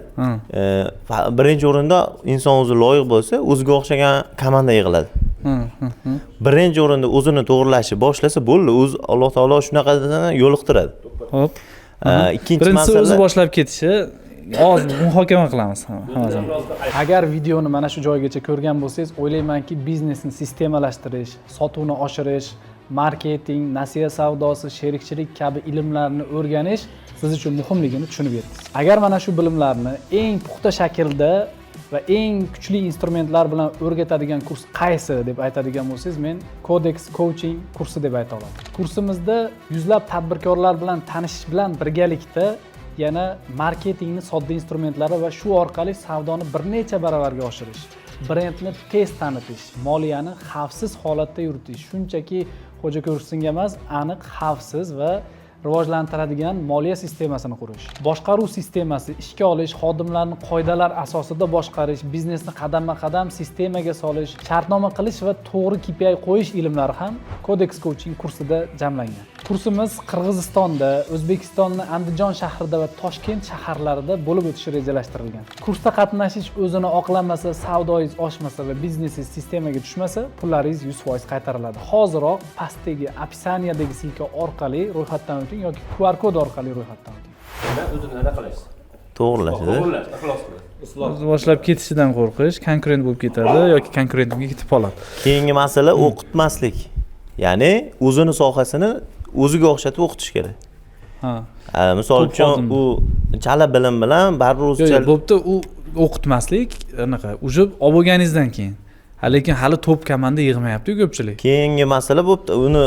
Birinchi o'rinda inson o'zi loyiq bo'lsa, o'ziga o'xshagan komanda yig'iladi. Birinchi o'rinda o'zini to'g'irlashni boshlasa bo'ldi, o'zi Alloh taolo shunaqasini yo'liqtiradi. Xo'p. Ikkinchi birinchisi masala o'zi boshlab ketishi. Hozir muhokama qilamiz hammasini. Agar videoni mana shu joygacha ko'rgan bo'lsangiz, o'ylaymanki, biznesni sistemalashtirish, sotuvni oshirish, marketing, nasiya savdosi, sherikchilik kabi ilmlarni o'rganish siz uchun muhimligini tushunib yetdingiz. Agar mana shu bilimlarni eng puxta shaklda va eng kuchli instrumentlar bilan o'rgatadigan kurs qaysi deb aytadigan bo'lsangiz, men Codex Coaching kursi deb ayta olaman. Kursimizda yuzlab tadbirkorlar bilan tanishish bilan birgalikda yana marketingni sodda instrumentlari va shu orqali savdoni bir necha baravarga oshirish, brendni tez tanitish, moliyani xavfsiz holatda yuritish, shunchaki xo'ja ko'rsinga emas, aniq, xavfsiz va rivojlantiradigan moliya sistemasini qurish, boshqaruv sistemasi, ishga olish, xodimlarni qoidalar asosida boshqarish, biznesni qadamma-qadam sistemaga solish, shartnoma qilish va to'g'ri KPI qo'yish ilmlari ham Codex Coaching kursida jamlangan. Kursimiz Qirg'izistonda, O'zbekistonning Andijon shahrida va Toshkent shaharlarida bo'lib o'tishi rejalashtirilgan. Kursda qatnashish o'zini oqlamasa, savdoyingiz oshmasa va biznesingiz sistemaga tushmasa, pullaringiz 100% qaytariladi. Hoziroq pastdagi описание dagi ссылка orqali ro'yxatdan o'ting yoki QR kod orqali ro'yxatdan o'ting. O'zini nima qilish? To'g'irlashadi. To'g'irlash, ixlos qilish. O'zi boshlab ketishidan qo'rqish, konkurent bo'lib ketadi yoki konkurentga ketib qoladi. Keyingi masala o'qitmaslik. Ya'ni o'zini sohasini o'ziga o'xshatib o'qitish kerak. Misol To'p uchun, xodimni. u chala bilim bilan baribir o'zi Yo'q, chala bo'pti, u o'qitmaslik anaqa уже olib bo'lganingizdan keyin. Ha, lekin hali top komanda yig'mayapti ko'pchilik. Keyingi masala bo'pti, uni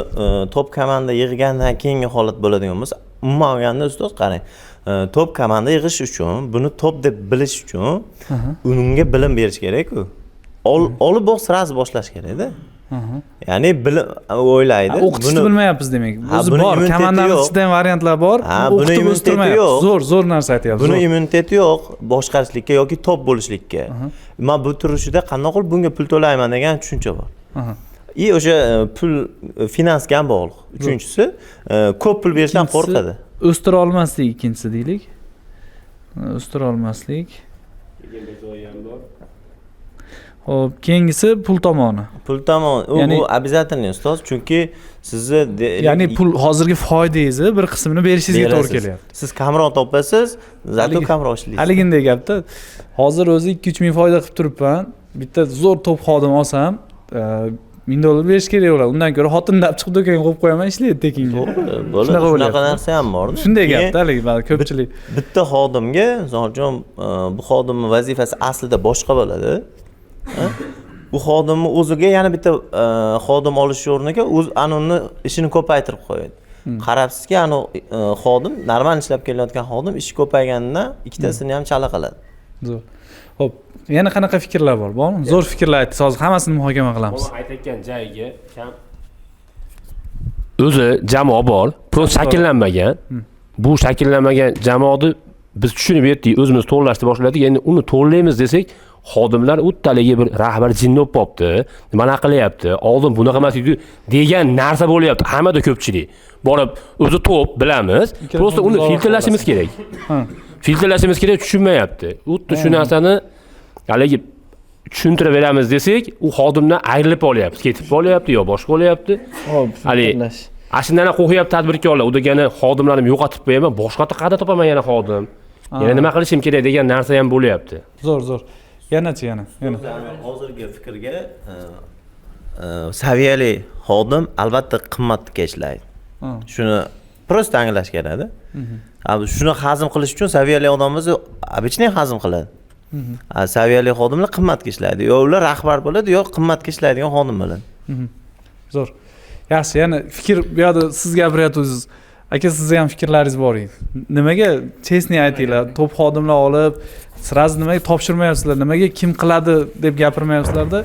top komanda yig'gandan keyingi holat bo'ladigan bo'lsa, umuman olganda ustoz qarang, top komanda yig'ish uchun, buni top deb bilish uchun unga bilim berish kerak-ku. Olib boq сразу boshlash kerakda. Ya'ni bilim o'ylaydi. O'qitishni bilmayapmiz demak. Ha, O'zi buni bor, immuniteti komandamiz yo'q. ichida ham variantlar bor. Ha, buni O'qitib immuniteti o'stirmayapmiz. yo'q. Zo'r, zo'r narsa aytyapsiz. Buni zo'r. immuniteti yo'q boshqarishlikka yoki top bo'lishlikka. Man bu turishida qandoq qilib bunga pul to'layman degan tushuncha bor. И o'sha pul finansga ham bog'liq. Uchinchisi, ko'p pul berishdan Ikkinchisi, qo'rqadi. O'stira olmaslik ikkinchisi deylik. O'stira olmaslik. Xo'p, keyingisi pul tomoni. Pul tomon, u Ya'ni bu обязательно ustoz, chunki sizni Ya'ni pul hozirgi foydangizni bir qismini berishingizga to'g'ri berasiz. kelyapti. Siz kamroq topasiz, зато kamroq ishlaysiz. Haliginday gapda, hozir o'zi 2-3 ming foyda qilib turibman. Bitta zo'r top xodim olsam, $1000 berish kerak bo'ladi. Undan ko'ra xotinni olib chiqib do'konga qo'yib qo'yaman, ishlaydi tekinga. To'g'ri, bo'ladi. Shunaqa Shunaqa bo'lyapti. narsa ham bor. Shunday Keyin gapda haligi ba'zi ko'pchilik. Bitta xodimga, misol uchun, bu xodimni vazifasi aslida boshqa bo'ladi. Ha? U xodimni o'ziga yana bitta xodim olish o'rniga o'z anuni ishini ko'paytirib qo'yadi. Qarabsizki, anu xodim, normal ishlab kelayotgan xodim ishi ko'payganidan ikkitasini ham chala qiladi. Zo'r. Xo'p, yana qanaqa fikrlar bor? Bormi? Zo'r fikrlar aytdingiz. Hozir hammasini muhokama qilamiz. Bola aytayotgan joyiga kam o'zi jamoa bor, просто shakllanmagan. Bu shakllanmagan jamoani biz tushunib yetdik, o'zimiz to'g'irlashni boshladik. Endi uni to'g'irlaymiz desak, xodimlar u bir rahbar jinni bo'lib qolibdi, nimani qilyapti, oldin bunaqa emas edi degan narsa bo'lyapti hammada ko'pchilik. Borib o'zi to'p bilamiz, Ikkala просто uni uzoq filtrlashimiz kerak. Filtrlashimiz kerak, tushunmayapti. Xuddi shu narsani haligi tushuntirib beramiz desak, u xodimdan ayrilib olyapti, ketib qolyapti yo boshqa bo'lyapti. Hop, Haligi fikrlash. Ana shundan ham qo'rqyapti tadbirkorlar. U degani xodimlarimni yo'qotib qo'yaman, boshqa yoqda qayerda topaman yana xodim? Yana nima qilishim kerak degan narsa ham bo'lyapti. Zo'r, zo'r. Yanachi, yana, yana. Hozirgi fikrga saviyali xodim albatta qimmatga ishlaydi. Shuni просто anglash kerakda. Shuni hazm qilish uchun saviyali odam bo'lsa, обычный hazm qiladi. Saviyali xodimlar qimmatga ishlaydi. Yo ular rahbar bo'ladi, yo qimmatga ishlaydigan xodim bo'ladi. Zo'r. Yaxshi, yana fikr bu yoqda siz gapiryapsiz. Aka, sizni ham fikrlaringiz bor edi. Nimaga честный aytinglar, top xodimlar olib, сразу nimaga topshirmayapsizlar, nimaga kim qiladi deb gapirmayapsizlarda?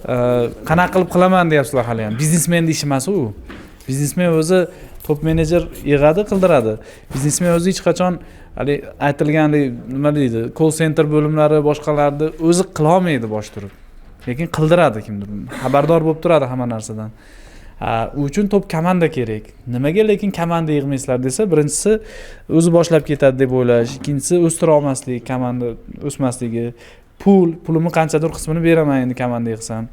Qanaqa qilib qilaman deyapsizlar hali ham. Biznesmenni ishi emas u. Biznesmen o'zi top menejer yig'adi, qildiradi. Biznesmen o'zi hech qachon haligi aytilgan, haligi nima deydi, call center bo'limlari, boshqalarni o'zi qilolmaydi bosh turib, lekin qildiradi kimdir, xabardor bo'lib turadi hamma narsadan. Ha, u uchun top komanda kerak. Nimaga lekin komanda yig'maysizlar desa, birinchisi o'zi boshlab ketadi deb o'ylash, ikkinchisi o'stira olmaslik, komanda o'smasligi, pul, pulimni qanchadir qismini beraman endi komanda yig'sam,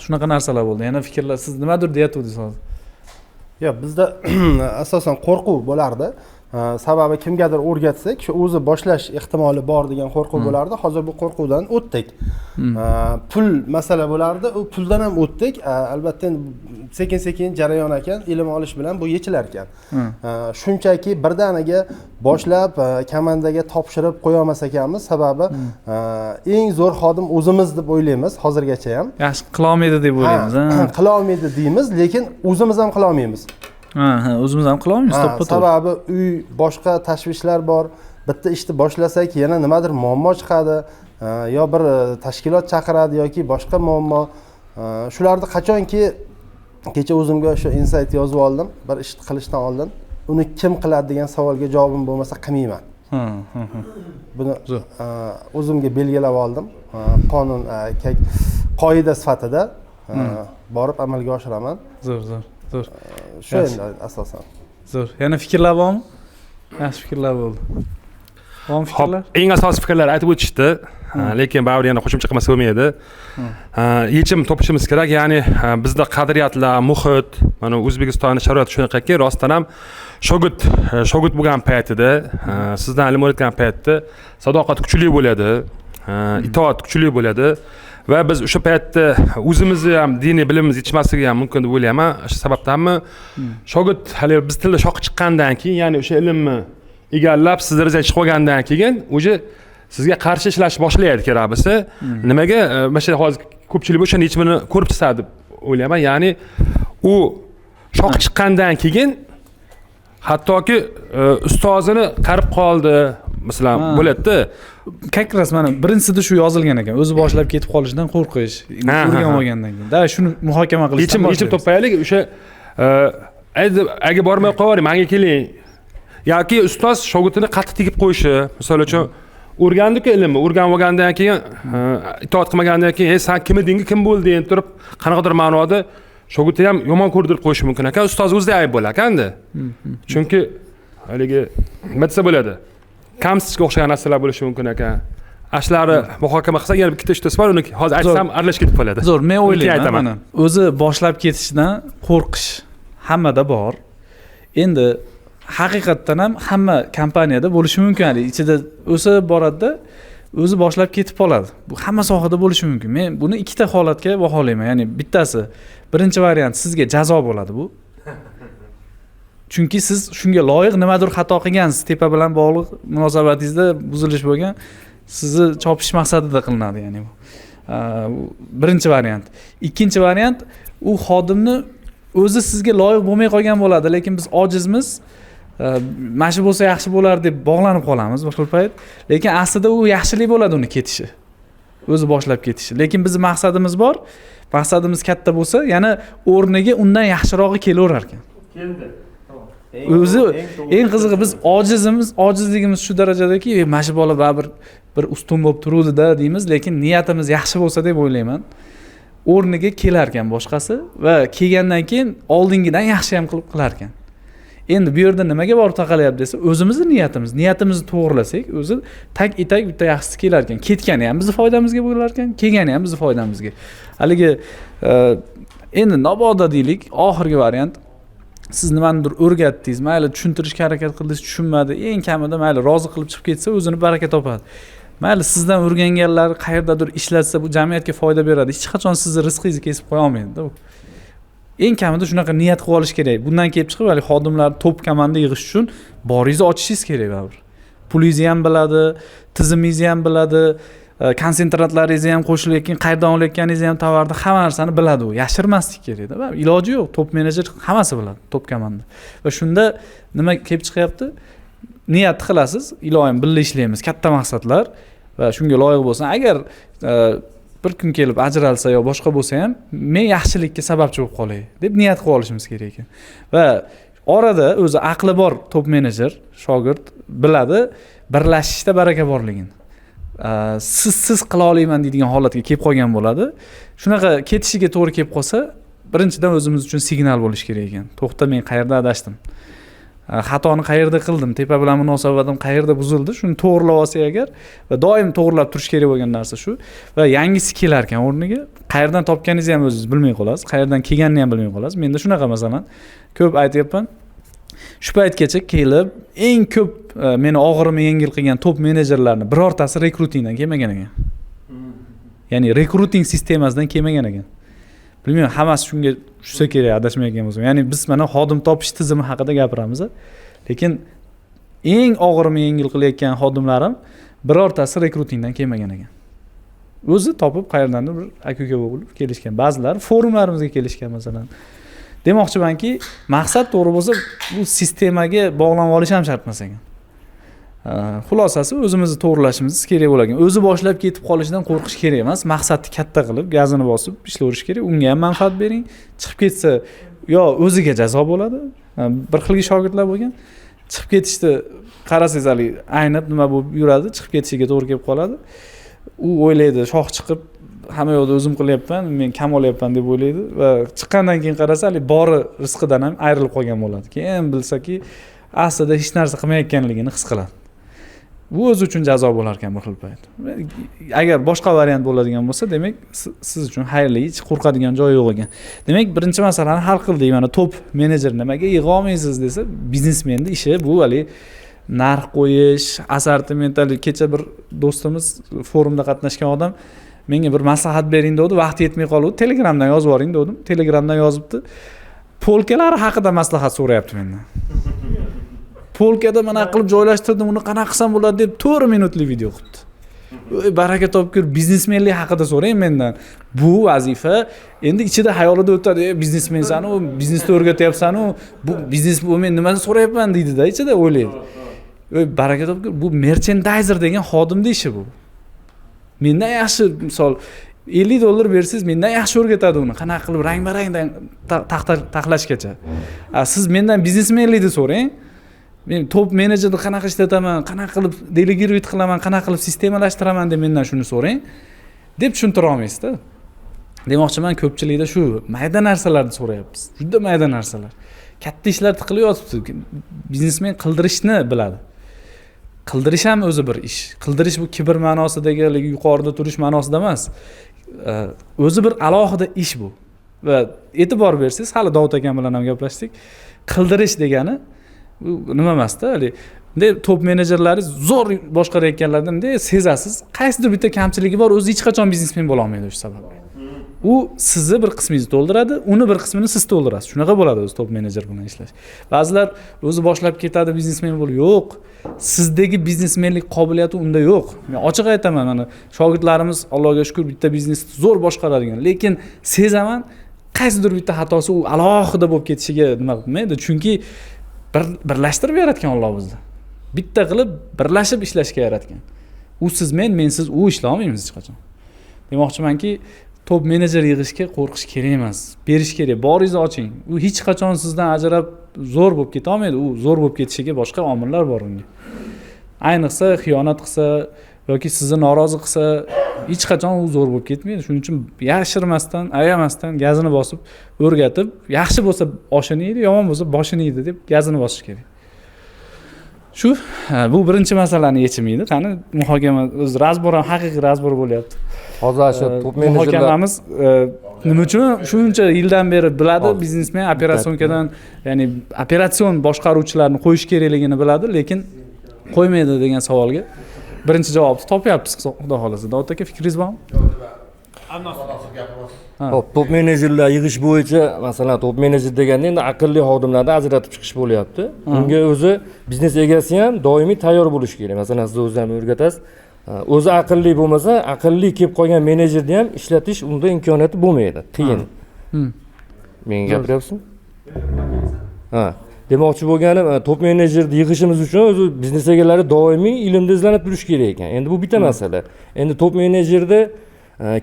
shunaqa narsalar bo'ldi. Yana fikrlar, siz nimadir deyatgandingiz hozir. Yo'q, bizda asosan qo'rquv bo'lardi. Sababi kimgadir o'rgatsak, shu o'zi boshlash ehtimoli bor degan qo'rquv bo'lardi. Hozir bu qo'rquvdan o'tdik. Pul masala bo'lardi, u puldan ham o'tdik. Albatta endi sekin sekin jarayon ekan, ilm olish bilan bu yechilar ekan. Shunchaki birdaniga boshlab, komandaga topshirib qo'ya olmas ekanmiz. Sababi eng zo'r xodim o'zimiz deb o'ylaymiz hozirgacha ham. Yaxshi qilolmaydi deb o'ylaymiz, ha. Qilolmaydi deymiz, lekin o'zimiz ham qilolmaymiz. Ha, o'zimiz ham qilolmaymiz, Ha, to'ppa to'g'ri. Sababi uy, boshqa tashvishlar bor. Bitta ishni boshlasak, yana nimadir muammo chiqadi. Yo bir tashkilot chaqiradi yoki boshqa muammo. Shularni qachonki, kecha o'zimga o'sha insight yozib oldim, bir ishni qilishdan oldin uni kim qiladi degan savolga javobim bo'lmasa qilmayman. Ha, ha, ha. Buni Zo'r. o'zimga belgilab oldim. Qonun, qoida sifatida borib amalga oshiraman. Zo'r, zo'r, zo'r. Shu Yaxshi. endi asosan. Zo'r. Yana fikrlar bormi? Yaxshi fikrlar bo'ldi. Bormi fikrlar? Ho'p, eng asosiy fikrlar aytib o'tishdi. Lekin baribir yana qo'shimcha qilmasa bo'lmaydi. Yechim topishimiz kerak, ya'ni bizda qadriyatlar, muhit, mana O'zbekistonni sharoiti shunaqaki, rostdan ham shogird bo'lgan paytida, sizdan ilm olayotgan paytda sadoqat kuchli bo'ladi, itoat kuchli bo'ladi va biz o'sha paytda o'zimizni ham diniy bilimimiz yetishmasligi ham mumkin deb o'ylayman. Shu sababdanmi, shogird hali biz tilda shoxi chiqqandan keyin, ya'ni o'sha ilmni egallab, siz darajaga chiqib olgandan keyin уже sizga qarshi ishlash boshlaydi, kerak bo'lsa. Nimaga? Mana shu hozir ko'pchilik o'shani yechimini ko'rib chiqsa deb o'ylayman, ya'ni u shoxi chiqqandan keyin hattoki ustozini qarib qoldi, masalan, bo'ladida. Как раз mana birinchisida shu yozilgan ekan, o'zi boshlab ketib qolishidan qo'rqish, o'rganib olgandan keyin da shuni muhokama qilishdan Yechim boshlaymiz. topaylik o'sha, aga bormay qo'yavering, manga keling, yoki ustoz shogirdini qattiq tegib qo'yishi. Misol uchun, o'rgandiku ilmni, o'rganib olgandan keyin itoat qilmagandan keyin, "Ey, san kim eding, kim bo'lding?" turib, qanaqadir ma'noda shogirdni ham yomon ko'rdirib qo'yishi mumkin ekan. Ustoz o'zida ayb bo'lar ekanda, chunki haligi nima desa bo'ladi, kamsitishga o'xshagan narsalar bo'lishi mumkin ekan. Ana shularni muhokama qilsak, yana bitta uchtasi bor, uni hozir aytsam aralashib ketib qoladi. Zo'r, men Uni keyin o'ylayman, aytaman. mana o'zi boshlab ketishidan qo'rqish hammada bor. Endi haqiqatdan ham hamma kompaniyada bo'lishi mumkin, haligi ichida o'sib boradida, o'zi boshlab ketib qoladi. Bu hamma sohada bo'lishi mumkin. Men buni ikkita holatga baholayman, ya'ni bittasi, birinchi variant, sizga jazo bo'ladi bu, chunki siz shunga loyiq nimadir xato qilgansiz, tepa bilan bog'liq munosabatingizda buzilish bo'lgan, sizni chopish maqsadida qilinadi, ya'ni bu. Bu birinchi variant. Ikkinchi variant, u xodimni o'zi sizga loyiq bo'lmay qolgan bo'ladi, lekin biz ojizmiz, mana shu bo'lsa yaxshi bo'lar deb bog'lanib qolamiz bir xil payt. Lekin aslida u yaxshilik bo'ladi uni ketishi, o'zi boshlab ketishi. Lekin bizni maqsadimiz bor, maqsadimiz katta bo'lsa, yana o'rniga undan yaxshirog'i kelaverar ekan. Keldi. O'zi eng qizig'i, biz ojizimiz, ojizligimiz shu darajadaki, "E, mana shu bola baribir bir ustun bo'lib turuvdida" deymiz, lekin niyatimiz yaxshi bo'lsa deb o'ylayman, o'rniga kelar ekan boshqasi va kelgandan keyin oldingidan yaxshi ham qilib qilar ekan. Endi bu yerda nimaga borib taqalyapti desa, o'zimizni niyatimiz, niyatimizni to'g'irlasak, o'zi tag etak bitta yaxshisi kelar ekan. Ketgani ham bizni foydamizga bo'lar ekan, kelgani ham bizni foydamizga. Haligi endi mabodo deylik, oxirgi variant, siz nimanidir o'rgatdingiz, mayli, tushuntirishga harakat qildingiz, tushunmadi, eng kamida mayli rozi qilib chiqib ketsa, o'zini baraka topadi. Mayli, sizdan o'rganganlar qayerdadir ishlatsa, bu jamiyatga foyda beradi. Hech qachon sizni rizqingizni kesib qo'ya olmaydida u. Eng kamida shunaqa niyat qilib olish kerak. Bundan kelib chiqib, haligi xodimlar, top komanda yig'ish uchun boringizni ochishingiz kerak baribir. Pulingizni ham biladi, tizimingizni ham biladi, konsentratlaringizni ham qo'shilayotgan, qayerdan olayotganingizni ham, tovarni, hamma narsani biladi u. Yashirmaslik kerakda, baribir iloji yo'q. Top menejer hammasi biladi, top komanda. Va shunda nima kelib chiqyapti? Niyat qilasiz, iloyim birga ishlaymiz, katta maqsadlar va shunga loyiq bo'lsin. Agar bir kun kelib ajralsa yo boshqa bo'lsa ham, men yaxshilikka sababchi bo'lib qolay deb niyat qilib olishimiz kerak ekan. Va orada o'zi aqli bor top menejer shogird biladi birlashishda baraka borligini. Sizsiz qila olmayman deydigan holatga kelib qolgan bo'ladi. Shunaqa ketishiga to'g'ri kelib qolsa, birinchidan o'zimiz uchun signal bo'lishi kerak ekan. To'xta, men qayerda adashdim? Xatoni qayerda qildim? Tepa bilan munosabatim qayerda buzildi? Shuni to'g'rilab olsak agar, va doim to'g'rilab turish kerak bo'lgan narsa shu. Va yangisi kelar ekan o'rniga. Qayerdan topganingizni ham o'zingiz bilmay qolasiz, qayerdan kelganini ham bilmay qolasiz. Menda shunaqa masalan, ko'p aytyapman. Shu paytgacha kelib eng ko'p meni og'irimni yengil qilgan top menejerlarni birortasi rekrutingdan kelmagan ekan. Ya'ni rekruting sistemasidan kelmagan ekan. Bilmayman, hammasi shunga tushsa kerak, adashmayotgan bo'lsam. Ya'ni biz mana xodim topish tizimi haqida gapiramiz, lekin eng og'irimni yengil qilayotgan xodimlarim birortasi rekrutingdan kelmagan ekan. O'zi topib qayerdandir bir aka-uka bo'lib kelishgan. Ba'zilari forumlarimizga kelishgan masalan. Demoqchimanki, maqsad to'g'ri bo'lsa, bu sistemaga bog'lanib olish ham shart emas ekan. Xulosasi o'zimizni to'g'rilashimiz kerak bo'lgan. O'zi boshlab ketib qolishidan qo'rqish kerak emas. Maqsadni katta qilib, gazini bosib ishlaverish kerak. Unga ham manfaat bering. Chiqib ketsa yo o'ziga jazo bo'ladi. Bir xilgi shogirdlar bo'lgan. Chiqib ketishni qarasangiz hali aynib nima bo'lib yuradi, chiqib ketishiga to'g'ri kelib qoladi. U o'ylaydi, shoh chiqib hamma yoqda o'zim qilyapman, men kam olyapman deb o'ylaydi va chiqqandan keyin qarasa hali bori rizqidan ham ayrilib qolgan bo'ladi. Keyin bilsaki, aslida hech narsa qilmayotganligini his qiladi. Bu o'zi uchun jazo bo'lar ekan bir xil payt. Agar boshqa variant bo'ladigan bo'lsa, demak siz uchun xayrli, hech qo'rqadigan joyi yo'q ekan. Demak, birinchi masalani hal qildik. Mana top menejer nimaga yig'a olmaysiz desa, biznesmenning ishi bu hali narx qo'yish, assortiment. Kecha bir do'stimiz forumda qatnashgan odam menga bir maslahat bering dedi, vaqti yetmay qoldi, Telegramdan yozib yuboring dedim. Telegramdan yozibdi. Polkalari haqida maslahat so'rayapti mendan. Polkada mana qilib joylashtirdim, uni qanaqa qilsam bo'ladi deb 4 minutlik video qilibdi. Baraka topkur, biznesmenlik haqida so'rang mendan. Bu vazifa endi ichida xayolida o'tadi, biznesmensan u, biznesni o'rgatyapsan u, bu biznes bu men nimani so'rayapman deydi-da, ichida o'ylaydi. Baraka topkur, bu merchandayzer degan xodimning ishi bu. Mendan yaxshi, misol $50 bersangiz mendan yaxshi o'rgatadi uni, qanaqa qilib rang-barangdan taxlashgacha. Siz mendan biznesmenlikni so'rang. Men top menejerni qanaqa ishlataman, qanaqa qilib delegировать qilaman, qanaqa qilib sistemashtiraman deb mendan shuni so'rang deb tushuntira olmaysiz-da. Demoqchiman, ko'pchilikda shu mayda narsalarni so'rayapmiz. Juda mayda narsalar. Katta ishlar tiqilib yotibdi. Biznesmen qildirishni biladi. Qildirish ham o'zi bir ish. Qildirish bu kibr ma'nosidagi, yuqorida turish ma'nosida emas. O'zi bir alohida ish bu. Va e'tibor bersangiz, hali Dovud akam bilan ham gaplashdik. Qildirish degani bu nima emas-da, hali bunday top menejerlari zo'r boshqarayotganlardan bunday sezasiz, qaysidir bitta kamchiligi bor, o'zi hech qachon biznesmen bo'la olmaydi o'sha sababli. U sizni bir qismingizni to'ldiradi, uni bir qismini siz to'ldirasiz. Shunaqa bo'ladi o'zi top menejer bilan ishlash. Ba'zilar o'zi boshlab ketadi biznesmen bo'lib, yo'q. Sizdagi biznesmenlik qobiliyati unda yo'q. Men ochiq aytaman, mana shogirdlarimiz Allohga shukr bitta biznesni zo'r boshqaradigan, lekin sezaman qaysidir bitta xatosi u alohida bo'lib ketishiga nima qilmaydi, chunki birlashtirib yaratgan Alloh bizni. Bitta qilib birlashib ishlashga yaratgan. U siz men, men siz u ishlay olmaymiz hech qachon. Demoqchimanki, top menejer yig'ishga qo'rqish kerak emas. Berish kerak. Boringizni oching. U hech qachon sizdan ajrab zo'r bo'lib keta olmaydi. U zo'r bo'lib ketishiga boshqa omillar bor unga. Ayniqsa xiyonat qilsa yoki sizni norozi qilsa, hech qachon u zo'r bo'lib ketmaydi. Shuning uchun yashirmasdan, ayamasdan gazini bosib, o'rgatib, yaxshi bo'lsa oshini yeydi, yomon bo'lsa boshini yeydi deb gazini bosish kerak. Shu, bu birinchi masalani yechimi edi. Qani muhokama, o'zi razbor ham haqiqiy razbor bo'lyapti. Hozir shu top menejerlar muhokamamiz nima uchun shuncha yildan beri biladi, biznesmen operatsionkadan, ya'ni operatsion boshqaruvchilarni qo'yish kerakligini biladi, lekin qo'ymaydi degan savolga birinchi javobni topyapmiz, xudo xolasa. Dovud aka, fikringiz bormi? Hop, top menejerlar yig'ish bo'yicha, masalan, top menejer deganda endi aqlli xodimlarni ajratib chiqish bo'lyapti. Unga o'zi biznes egasi ham doimiy tayyor bo'lishi kerak. Masalan, siz o'zingiz ham o'rgatasiz. O'zi aqlli bo'lmasa, aqlli kelib qolgan menejerni ham ishlatish unda imkoniyati bo'lmaydi. Qiyin. Menga gapiryapsizmi? Ha. Demoqchi bo'lganim, top menejerni yig'ishimiz uchun o'zi biznes egalari doimiy ilmda izlanib turish kerak ekan. Endi bu bitta masala. Endi top menejerda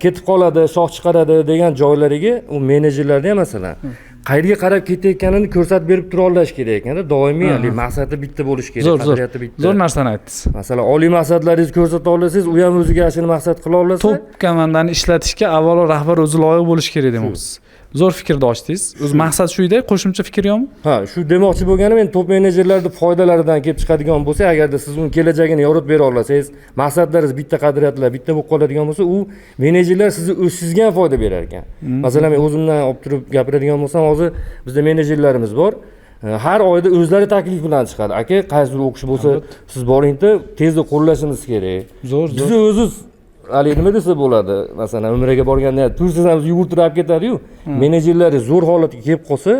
ketib qoladi, shox chiqaradi degan joylariga u menejerlarda ham masalan qayerga qarab ketayotganini ko'rsatib berib tura olish kerak ekanda. Doimiy haligi maqsadi bitta bo'lishi kerak, qadriyati bitta. Zo'r narsani aytdingiz. Masalan, oliy maqsadlaringizni ko'rsata olsangiz, u ham o'ziga shuni maqsad qila olsa, top komandani ishlatishga avvalo rahbar o'zi loyiq bo'lishi kerak demoqchisiz. Zo'r fikrni ochdingiz. O'zi maqsad shu edi, qo'shimcha fikr yo'qmi? Ha, shu demoqchi bo'lganim, endi top menejerlarning foydalaridan kelib chiqadigan bo'lsa, agarda siz uni kelajagini yoritib bera olsangiz, maqsadlaringiz bitta, qadriyatlar bitta bo'lib qoladigan bo'lsa, u menejerlar sizni o'sishingizga ham foyda berar ekan. Masalan, men o'zimdan olib turib gapiradigan bo'lsam, hozir bizda menejerlarimiz bor. Har oyda o'zlari taklif bilan chiqadi. Aka, qaysidir o'qish bo'lsa, siz boringda tezda qo'llashimiz kerak. Zo'r, zo'r. Bizni o'ziz haligi nima desa bo'ladi, masalan, umraga borganda tursangiz ham yugurtirib ketadi-yu. Menejerlari zo'r holatga kelib qolsa,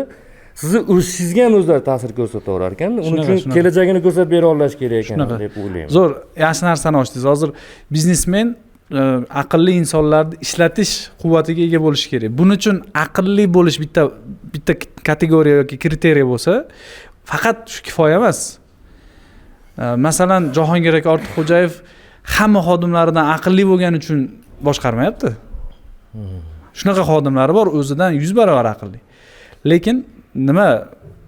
sizni o'sishingizga ham o'zlari ta'sir ko'rsataverar ekan. Uning uchun kelajagini ko'rsatib bera olish kerak ekan deb o'ylayman. Zo'r, yaxshi narsani ochdingiz. Hozir biznesmen aqlli insonlarni ishlatish quvvatiga ega bo'lishi kerak. Buning uchun aqlli bo'lish bitta kategoriya yoki kriteriya bo'lsa, faqat shu kifoya emas. Masalan, Jahongir aka Ortiqxo'jayev hamma xodimlaridan aqlli bo'lgani uchun boshqarmayapti. Shunaqa xodimlari bor, o'zidan 100 barobar aqlli. Lekin nima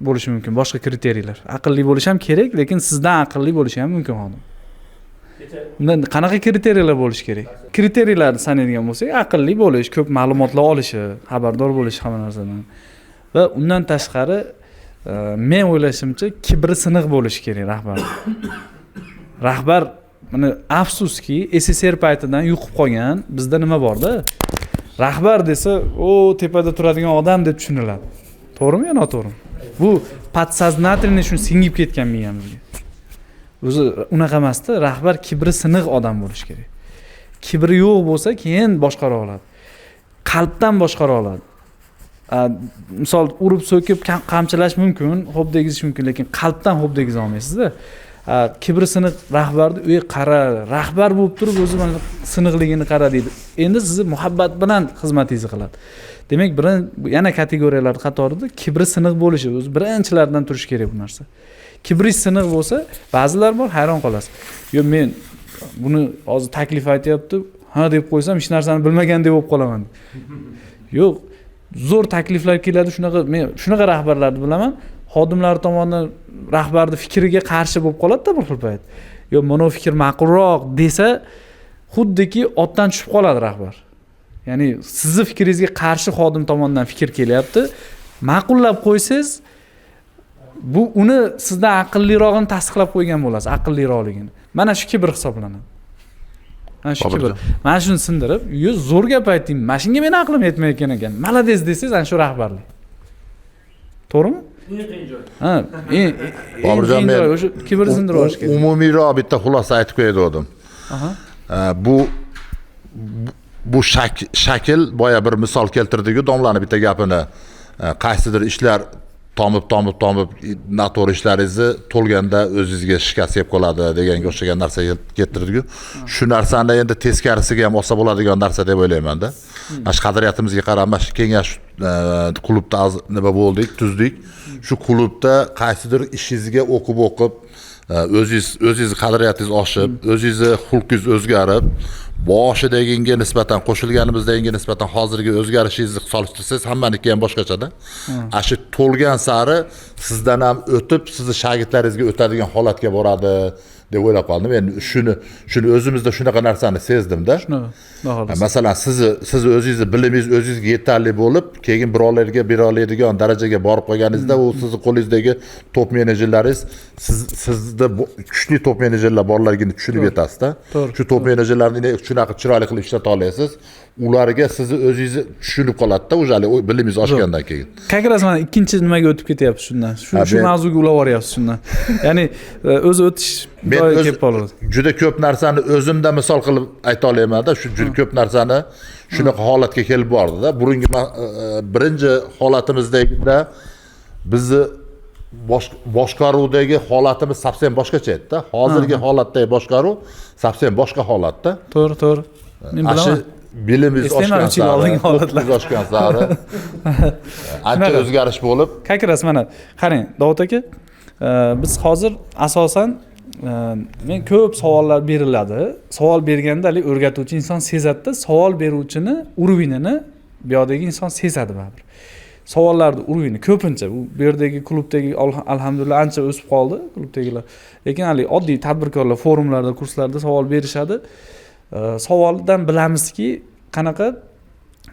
bo'lishi mumkin? Boshqa kriteriyalar. Aqlli bo'lish ham kerak, lekin sizdan aqlli bo'lishi ham mumkin xodim. Undan qanaqa kriteriyalar bo'lishi kerak? Kriteriyalarni sanaydigan bo'lsak, aqlli bo'lish, ko'p ma'lumotlar olishi, xabardor bo'lishi hamma narsadan. Va undan tashqari, men o'ylashimcha, kibri siniq bo'lishi kerak rahbar. Rahbar mana afsuski SSR paytidan yuqib qolgan bizda nima borda? Rahbar desa, o tepada turadigan odam deb tushuniladi. To'g'rimi yo noto'g'rimi? Bu подсознательно shuni singib ketgan miyamizga. O'zi unaqa emasda, rahbar kibri siniq odam bo'lishi kerak. Kibri yo'q bo'lsa, keyin boshqara oladi. Qalbdan boshqara oladi. Misol urib so'kib qamchilash mumkin, xo'p degizish mumkin, lekin qalbdan xo'p degiza olmaysizda. Kibri siniq rahbarni uy qara, rahbar bo'lib turib o'zi mana siniqligini qara deydi. Endi sizni muhabbat bilan xizmatingizni qiladi. Demak, yana kategoriyalar qatorida kibri siniq bo'lishi o'zi birinchilardan turishi kerak bu narsa. Kibri siniq bo'lsa, ba'zilar bor hayron qolasiz. Yo, men buni hozir taklif aytyapti, ha deb qo'ysam hech narsani bilmagan deb bo'lib qolaman. Yo'q, zo'r takliflar keladi, shunaqa men shunaqa rahbarlarni bilaman. Xodimlar tomonidan rahbarning fikriga qarshi bo'lib qoladi-da bir xil payt. Yo, mana bu fikr ma'qulroq desa, xuddiki otdan tushib qoladi rahbar. Ya'ni sizni fikringizga qarshi xodim tomonidan fikr kelyapti, ma'qullab qo'ysangiz, bu uni sizdan aqllirog'ini tasdiqlab qo'ygan bo'lasiz, aqlliroqligini. Mana shu kibr hisoblanadi. Mana shu kibr. Mana shuni sindirib, yo zo'r gap aytding, mana shunga meni aqlim yetmayotgan ekan. Malades desangiz, ana shu rahbarlik. To'g'rimi? Ha, Boburjon, men o'sha kibrni sindirib olish kerak. Umumiyroq bitta xulosa aytib qo'ydim. Bu shakl boya bir misol keltirdik-ku, domlani bitta gapini. Qaysidir ishlar tomib noto'g'ri ishlaringizni to'lganda o'zingizga shikast yeb qoladi deganga o'xshagan narsa keltirdik-ku. Shu narsani endi teskarisiga ham olsa bo'ladigan narsa deb o'ylayman-da. Mana shu qadriyatimizga qarab, mana shu kengash klubda nima bo'ldik, tuzdik. Shu klubda qaysidir ishingizga o'qib o'zingiz qadriyatingiz oshib, o'zingizni xulqingiz o'zgarib, boshidagiga nisbatan qo'shilganimizdagiga nisbatan hozirgi o'zgarishingizni solishtirsangiz hammaniki ham boshqachada. Ana shu to'lgan sari sizdan ham o'tib, sizni shogirdlaringizga o'tadigan holatga boradi deb o'ylab qoldim. Endi shuni o'zimizda shunaqa narsani sezdim-da. Shunaqa. Masalan, sizni o'zingizni bilimingiz o'zingizga yetarli bo'lib, keyin birovlarga bera oladigan darajaga borib qolganingizda, u sizni qo'lingizdagi top menejerlaringiz sizda kuchli top menejerlar borligini tushunib yetasizda. Shu top menejerlarni shunaqa chiroyli qilib ishlata olasiz. Ularga sizni o'zingizni tushunib qoladida, o'sha bilimingiz oshgandan keyin. Как раз mana ikkinchi nimaga o'tib ketyapsiz shundan. Shu mavzuga ulab boryapsiz shundan. Ya'ni o'zi o'tish joyiga kelib qoladi. Juda ko'p narsani o'zimda misol qilib ayta olaman-da, shu juda ko'p narsani shunaqa holatga kelib bordi-da. Burungi birinchi holatimizdagida bizni boshqaruvdagi holatimiz совсем boshqacha edi-da. Hozirgi holatdagi boshqaruv совсем boshqa holatda. To'g'ri, to'g'ri. Men bilaman. Bilimiz oshgan sari, oshgan sari ancha o'zgarish bo'lib. Как раз mana qarang, Dovud aka, biz hozir asosan Men ko'p savollar beriladi. Savol berganda haligi o'rgatuvchi inson sezadida, savol beruvchini уровень ini bu yoqdagi inson sezadi baribir. Savollarni уровень i ko'pincha bu yerdagi klubdagi, alhamdulillah, ancha o'sib qoldi klubdagilar. Lekin haligi oddiy tadbirkorlar forumlarda, kurslarda savol berishadi. Savoldan bilamizki, qanaqa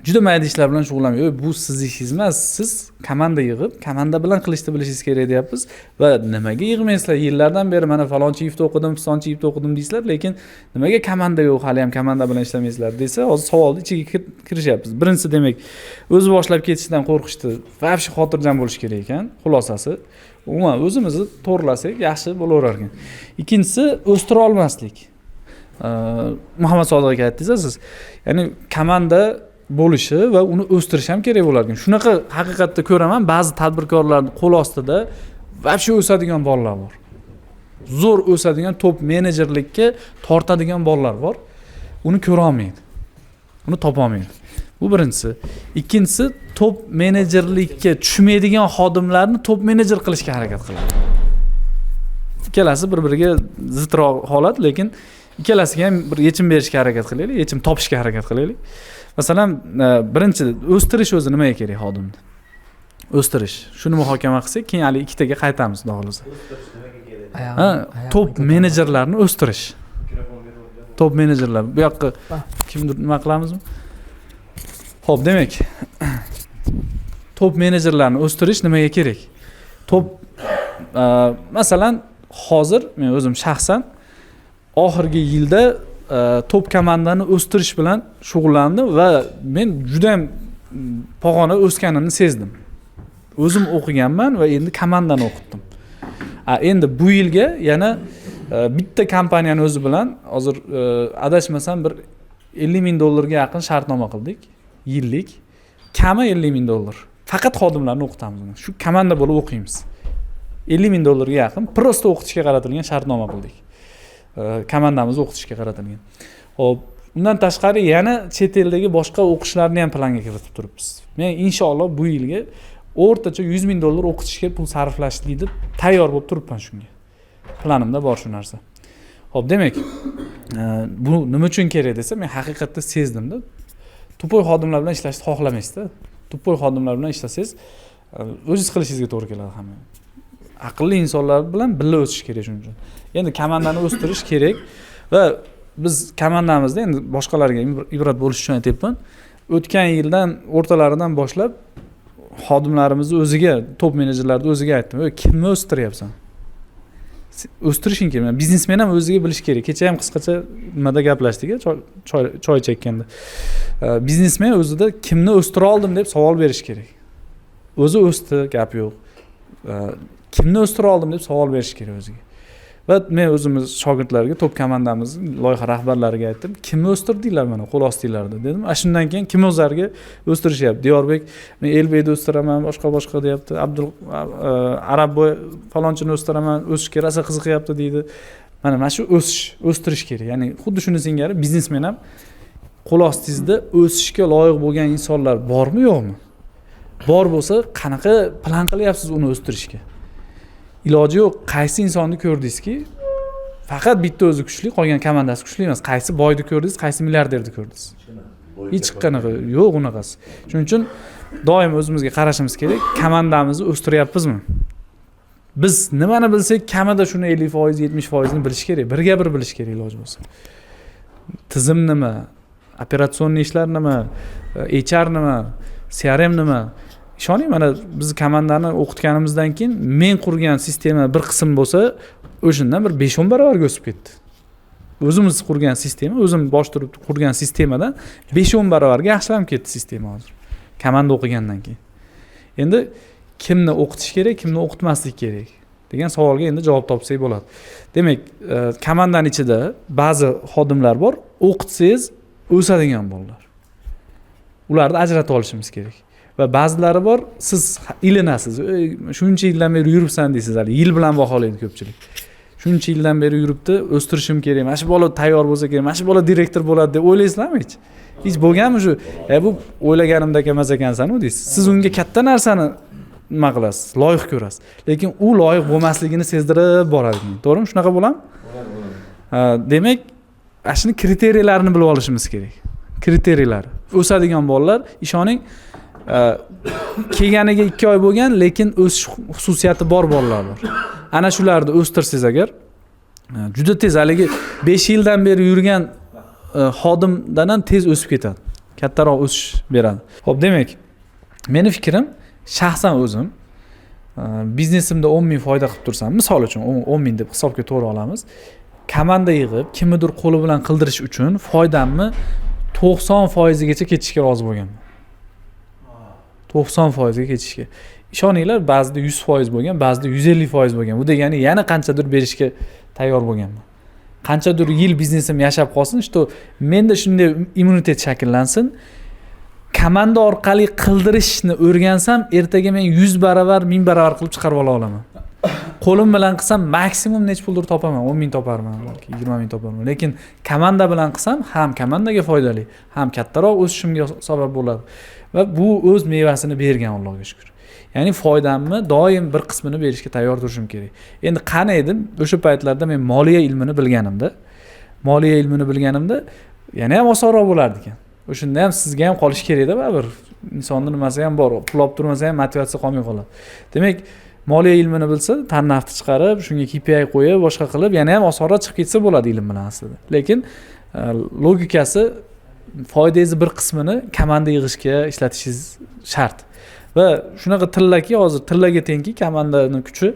juda mayda ishlar bilan shug'ullanmaydi. Bu sizni ishingiz emas, siz komanda yig'ib, komanda bilan qilishni bilishingiz kerak deyapmiz. Va nimaga yig'maysizlar? Yillardan beri mana falonchi IIFda o'qidim, pistonchi IIFda o'qidim deysizlar, lekin nimaga komanda yo'q, hali ham komanda bilan ishlamaysizlar desa, hozir savolni ichiga kirishyapmiz. Birinchisi, demak, o'zi boshlab ketishdan qo'rqishdi. Вообще xotirjam bo'lish kerak ekan, xulosasi. Umuman o'zimizni to'g'irlasak yaxshi bo'laverar ekan. Ikkinchisi, o'stira olmaslik. Muhammad Sodiq aka aytdingiz siz. Ya'ni komanda bo'lishi va uni o'stirish ham kerak bo'lar ekan. Shunaqa haqiqatda ko'raman, ba'zi tadbirkorlarning qo'l ostida вообще o'sadigan bolalar bor. Zo'r o'sadigan, top menejerlikka tortadigan bolalar bor. Uni ko'ra olmaydi. Uni topa olmaydi. Bu birinchisi. Ikkinchisi, top menejerlikka tushmaydigan xodimlarni top menejer qilishga harakat qiladi. Ikkalasi bir-biriga zidroq holat, lekin ikkalasiga ham bir yechim berishga harakat qilaylik, yechim topishga harakat qilaylik. Masalan, birinchi o'stirish o'zi nimaga kerak xodimni? O'stirish. Shuni muhokama qilsak, keyin hali ikkitaga qaytamiz, xudo xohlasa. Ha, top menejerlarni o'stirish. Top menejerlar. Bu yoqqa kimdir nima qilamizmi? Xo'p, demak, top menejerlarni o'stirish nimaga kerak? Top masalan, hozir men o'zim shaxsan oxirgi yilda top komandani o'stirish bilan shug'ullandim va men juda ham pog'ona o'sganini sezdim. O'zim o'qiganman va endi komandani o'qitdim. Endi bu yilga yana bitta kompaniyani o'zi bilan hozir adashmasam bir $50,000 yaqin shartnoma qildik. Yillik kami $50,000. Faqat xodimlarni o'qitamiz. Shu komanda bo'lib o'qiymiz. $50,000 yaqin просто o'qitishga qaratilgan shartnoma qildik. Komandamizni o'qitishga qaratilgan. Xo'p, undan tashqari yana chet eldagi boshqa o'qishlarni ham planga kiritib turibmiz. Men inshaalloh bu yilga o'rtacha $100,000 o'qitishga pul sarflashlik deb tayyor bo'lib turibman shunga. Planimda bor shu narsa. Xo'p, demak, bu nima uchun kerak desa, men haqiqatda sezdimda. Tupoy xodimlar bilan ishlashni xohlamaysizda. Tupoy xodimlar bilan ishlasangiz, o'zingiz qilishingizga to'g'ri keladi hamma. Aqlli insonlar bilan birga o'sish kerak shuning uchun. Endi komandani o'stirish kerak va biz komandamizda endi boshqalarga ibrat bo'lish uchun aytyapman. O'tgan yildan o'rtalaridan boshlab xodimlarimizni o'ziga, top menejerlarni o'ziga aytdim. "Ey, kimni o'stiryapsan? O'stirishing kerak. Biznesmen ham o'ziga bilish kerak." Kecha ham qisqacha nimada gaplashdik, choy chekkanda. Biznesmen o'zida kimni o'stira oldim deb savol berish kerak. O'zi o'sdi, gap yo'q. Kimni o'stira oldim deb savol berish kerak o'ziga. Va men o'zimiz shogirdlarga, top komandamiz loyiha rahbarlariga aytdim, kimni o'stirdinglar mana qo'l ostinglarda dedim. A shundan keyin kim o'zlariga o'stirishyapti. Diyorbek men Elbekni o'stiraman, boshqa boshqa deyapti. Abdul Arabboy falonchini o'stiraman, o'sishga rosa qiziqyapti deydi. Mana shu o'sish, o'stirish kerak. Ya'ni xuddi shuni singari biznesmen ham qo'l ostingizda o'sishga loyiq bo'lgan insonlar bormi, yo'qmi? Bor bo'lsa, qanaqa plan qilyapsiz uni o'stirishga? Iloji yo'q. Qaysi insonni ko'rdingizki, faqat bitta o'zi kuchli, qolgan komandasi kuchli emas. Qaysi boyni ko'rdingiz, qaysi milliarderni ko'rdingiz? Hech qanaqa yo'q unaqasi. Shuning uchun doim o'zimizga qarashimiz kerak, komandamizni o'stiryapmizmi? Biz nimani bilsak, kamida shuni 50%, 70% bilish kerak, birga bir bilish kerak iloji bo'lsa. Tizim nima, operatsion ishlar nima, HR nima, CRM nima? Ishoning, mana biz komandani o'qitganimizdan keyin men qurgan sistema bir qism bo'lsa, o'shandan bir 5-10 barobarga o'sib ketdi. O'zimiz qurgan sistema, o'zim bosh turib qurgan sistemadan 5-10 barobarga yaxshilanib ketdi sistema hozir. Komanda o'qigandan keyin. Endi kimni o'qitish kerak, kimni o'qitmaslik kerak degan savolga endi javob topsak bo'ladi. Demak, komandaning ichida ba'zi xodimlar bor, o'qitsangiz o'sadigan bolalar. Ularni ajratib olishimiz kerak. Va ba'zilari bor, siz ilinasiz. Shuncha yildan beri yuribsan deysiz, hali yil bilan baholaydi ko'pchilik. Shuncha yildan beri yuribdi, o'stirishim kerak, mana shu bola tayyor bo'lsa kerak, mana shu bola direktor bo'ladi deb o'ylaysizlarmi hech? Hech bo'lganmi shu? Bu o'ylaganimdek emas ekansan-u deysiz. Siz unga katta narsani nima qilasiz, loyiq ko'rasiz, lekin u loyiq bo'lmasligini sezdirib boradi, to'g'rimi? Shunaqa bo'ladimi? Demak, ana shuni kriteriylarini bilib olishimiz kerak. Kriteriylari. O'sadigan bolalar, ishoning, kelganiga 2 oy bo'lgan, lekin o'sish xususiyati bor bolalar bor. Ana shularni o'stirsangiz agar, juda tez, haligi 5 yildan beri yurgan xodimdan ham tez o'sib ketadi. Kattaroq o'sish beradi. Xo'p, demak, meni fikrim, shaxsan o'zim biznesimda 10 ming foyda qilib tursam, misol uchun 10 ming deb hisobga to'g'ri olamiz. Komanda yig'ib, kimnidir qo'li bilan qildirish uchun foydamni 90%gacha ketishga rozi bo'lganman. 90%ga ketishga. Ishoninglar, ba'zida 100% bo'lgan, ba'zida 150% bo'lgan. Bu degani yana qanchadir berishga tayyor bo'lganman. Qanchadir yil biznesim yashab qolsin, что menda shunday immunitet shakllansin. Komanda orqali qildirishni o'rgansam, ertaga men 100 barobar, 1000 barobar qilib chiqarib ola olaman. Qo'lim bilan qilsam maksimum necha puldir topaman, 10 ming toparman, balki 20 ming toparman. Lekin komanda bilan qilsam ham komandaga foydali, ham kattaroq o'sishimga sabab bo'ladi. Va bu o'z mevasini bergan, Allohga shukr. Ya'ni foydamni doim bir qismini berishga tayyor turishim kerak. Endi qani edim, o'sha paytlarda men moliya ilmini bilganimda, yana ham osonroq bo'lardi ekan. O'shanda ham sizga ham qolish kerakda, baribir insonning nimasi ham bor, pul olib turmasa ham motivatsiya qolmay qoladi. Demak, moliya ilmini bilsa, tannafti chiqarib, shunga KPI qo'yib, boshqa qilib, yana ham osonroq chiqib ketsa bo'ladi ilm bilan aslida. Lekin logikasi foydangizni bir qismini komanda yig'ishga ishlatishingiz shart. Va shunaqa tillaki, hozir tillaga tengki komandaning kuchi.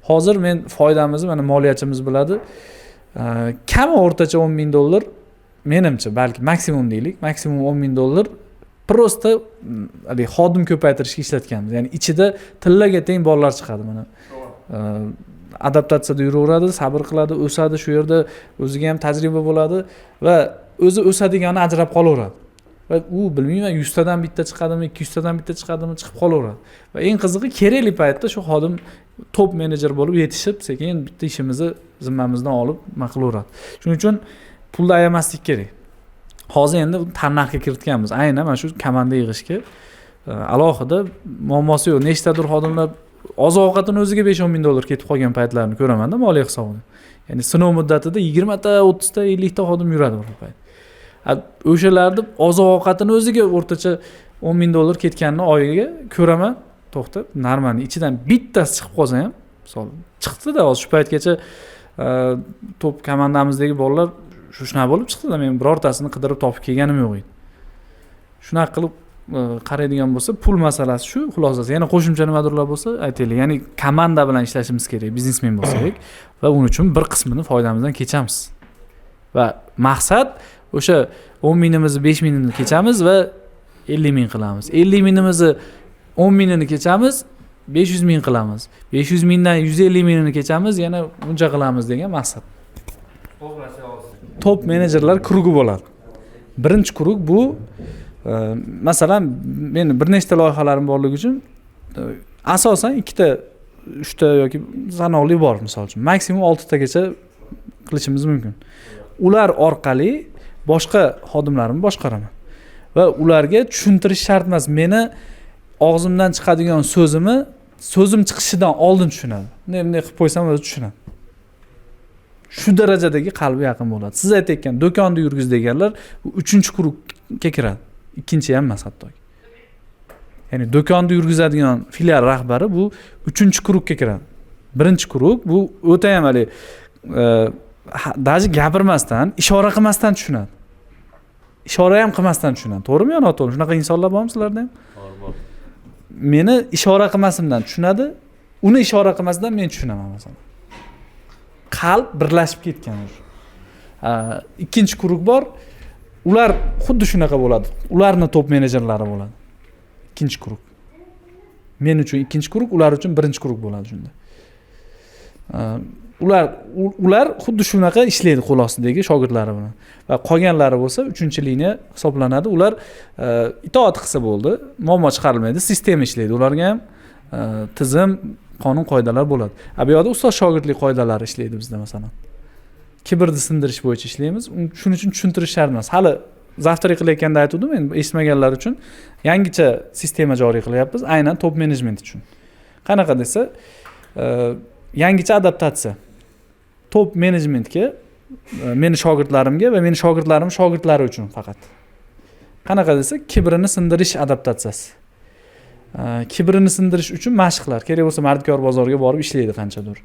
Hozir men foydamizni mana moliyachimiz biladi. Kami o'rtacha 10 ming dollar menimcha, balki maksimum deylik, maksimum 10 ming dollar prosta haligi xodim ko'paytirishga ishlatganmiz. Ya'ni ichida tillaga teng bolalar chiqadi mana. Adaptatsiyada yuraveradi, sabr qiladi, o'sadi, shu yerda o'ziga ham tajriba bo'ladi va o'zi o'sadigani ajrab qolaveradi. Va u bilmayman 100 tadan bitta chiqadimi, 200 tadan bitta chiqadimi, chiqib qolaveradi. Va eng qizig'i, kerakli paytda shu xodim top menejer bo'lib yetishib, sekin bitta ishimizni zimmamizdan olib nima qilaveradi. Shuning uchun pulni ayamaslik kerak. Hozir endi tannarxga kiritganmiz. Aynan mana shu komanda yig'ishga alohida muammosi yo'q. Nechtadir xodimlar oziq ovqatini o'ziga 5-10 ming dollar ketib qolgan paytlarini ko'raman-da moliya hisobida. Ya'ni sinov muddatida 20 ta, 30 ta, 50 ta xodim yuradi bir payt. O'shalarni oziq ovqatini o'ziga o'rtacha 10 ming dollar ketganini oyiga ko'raman. To'xtab, normani ichidan bittasi chiqib qolsa ham, misol chiqdi-da, hozir shu paytgacha top komandamizdagi bolalar shunaqa bo'lib chiqdi-da, men birortasini qidirib topib kelganim yo'q edi. Shunaqa qilib qaraydigan bo'lsa, pul masalasi shu, xulosasi. Yana qo'shimcha nimadirlar bo'lsa, aytaylik. Ya'ni komanda bilan ishlashimiz kerak, biznesmen bo'lsak va uning uchun bir qismini foydamizdan kechamiz. Va maqsad o'sha 10 mingimizni 5 mingini kechamiz va 50 ming qilamiz. 50 mingimizni 10 mingini kechamiz, 500 ming qilamiz. 500 mingdan 150 mingini kechamiz, yana uncha qilamiz degan maqsad. Top menejerlar krugi bo'ladi. Birinchi krug bu, masalan, meni bir nechta loyihalarim borligi uchun asosan 2 ta, 3 ta yoki sanoqli bor, misol uchun. Maksimum 6 tagacha qilishimiz mumkin. Ular orqali boshqa xodimlarimni boshqaraman va ularga tushuntirish shart emas. Meni og'zimdan chiqadigan so'zimni so'zim chiqishidan oldin tushunadi. Bunday qilib qo'ysam o'zi tushunadi. Shu darajadagi qalbi yaqin bo'ladi. Siz aytayotgan do'konni yurgiz deganlar 3-krugga kiradi. 2-chi ham emas hattoki. Ya'ni do'konni yurgizadigan filial rahbari bu 3-krugga kiradi. 1-krug bu o'ta ham hali даже gapirmasdan, ishora qilmasdan tushunadi. Ishora ham qilmasdan tushunadi. To'g'rimi yo noto'g'ri? Shunaqa insonlar bormi sizlarda ham? Bor, bor. Meni ishora qilmasimdan tushunadi, uni ishora qilmasdan men tushunaman masalan. Qalb birlashib ketgan o'sha. 2-krug bor. Ular xuddi shunaqa bo'ladi. Ularni top menejerlari bo'ladi. 2-krug. Men uchun 2-krug, ular uchun 1-krug bo'ladi shunda. Ular xuddi shunaqa ishlaydi qo'l ostidagi shogirdlari bilan. Va qolganlari bo'lsa 3-liniya hisoblanadi. Ular itoat qilsa bo'ldi, muammo chiqarilmaydi, sistema ishlaydi. Ularga ham tizim, qonun qoidalar bo'ladi. Bu yoqda ustoz shogirdlik qoidalari ishlaydi bizda masalan. Kibrni sindirish bo'yicha ishlaymiz. Shuning uchun tushuntirish shart emas. Hali zavtrak qilayotganda aytgandim, endi eshitmaganlar uchun yangicha sistema joriy qilyapmiz, aynan top menejment uchun. Qanaqa desa, yangicha adaptatsiya. Top menejmentga, meni shogirdlarimga va meni shogirdlarim shogirdlari uchun faqat. Qanaqa desa, kibrini sindirish adaptatsiyasi. Kibrini sindirish uchun mashqlar. Kerak bo'lsa mardikor bozoriga borib ishlaydi qanchadir.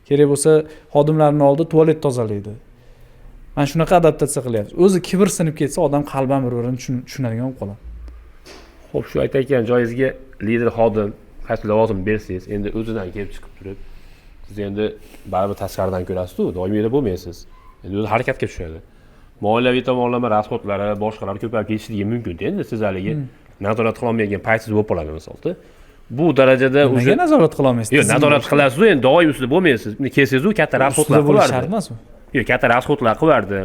Kerak bo'lsa xodimlarning oldida tualet tozalaydi. Mana shunaqa adaptatsiya qilyapmiz. O'zi kibr sinib ketsa, odam qalban bir-birini tushunadigan bo'lib qoladi. Xo'p, shu aytayotgan joyingizga lider xodim qaysi lavozim bersangiz, endi o'zidan kelib chiqib turib, siz endi baribir tashqaridan ko'rasiz-ku, doimiy yerda bo'lmaysiz. Endi o'zi harakatga tushadi. Moliyaviy tomonlama расход lari, boshqalar ko'payib ketishligi mumkin. Endi siz haligi nazorat qilolmaydigan paytingiz bo'lib qoladi misolda. Bu darajada Nimaga nazorat qilolmaysiz? Yo'q, nazorat qilasiz, endi doim ustida bo'lmaysiz. Kelsangiz u katta расход lar qilardi. Shart emas u. Yo'q, katta расход lar qilardi.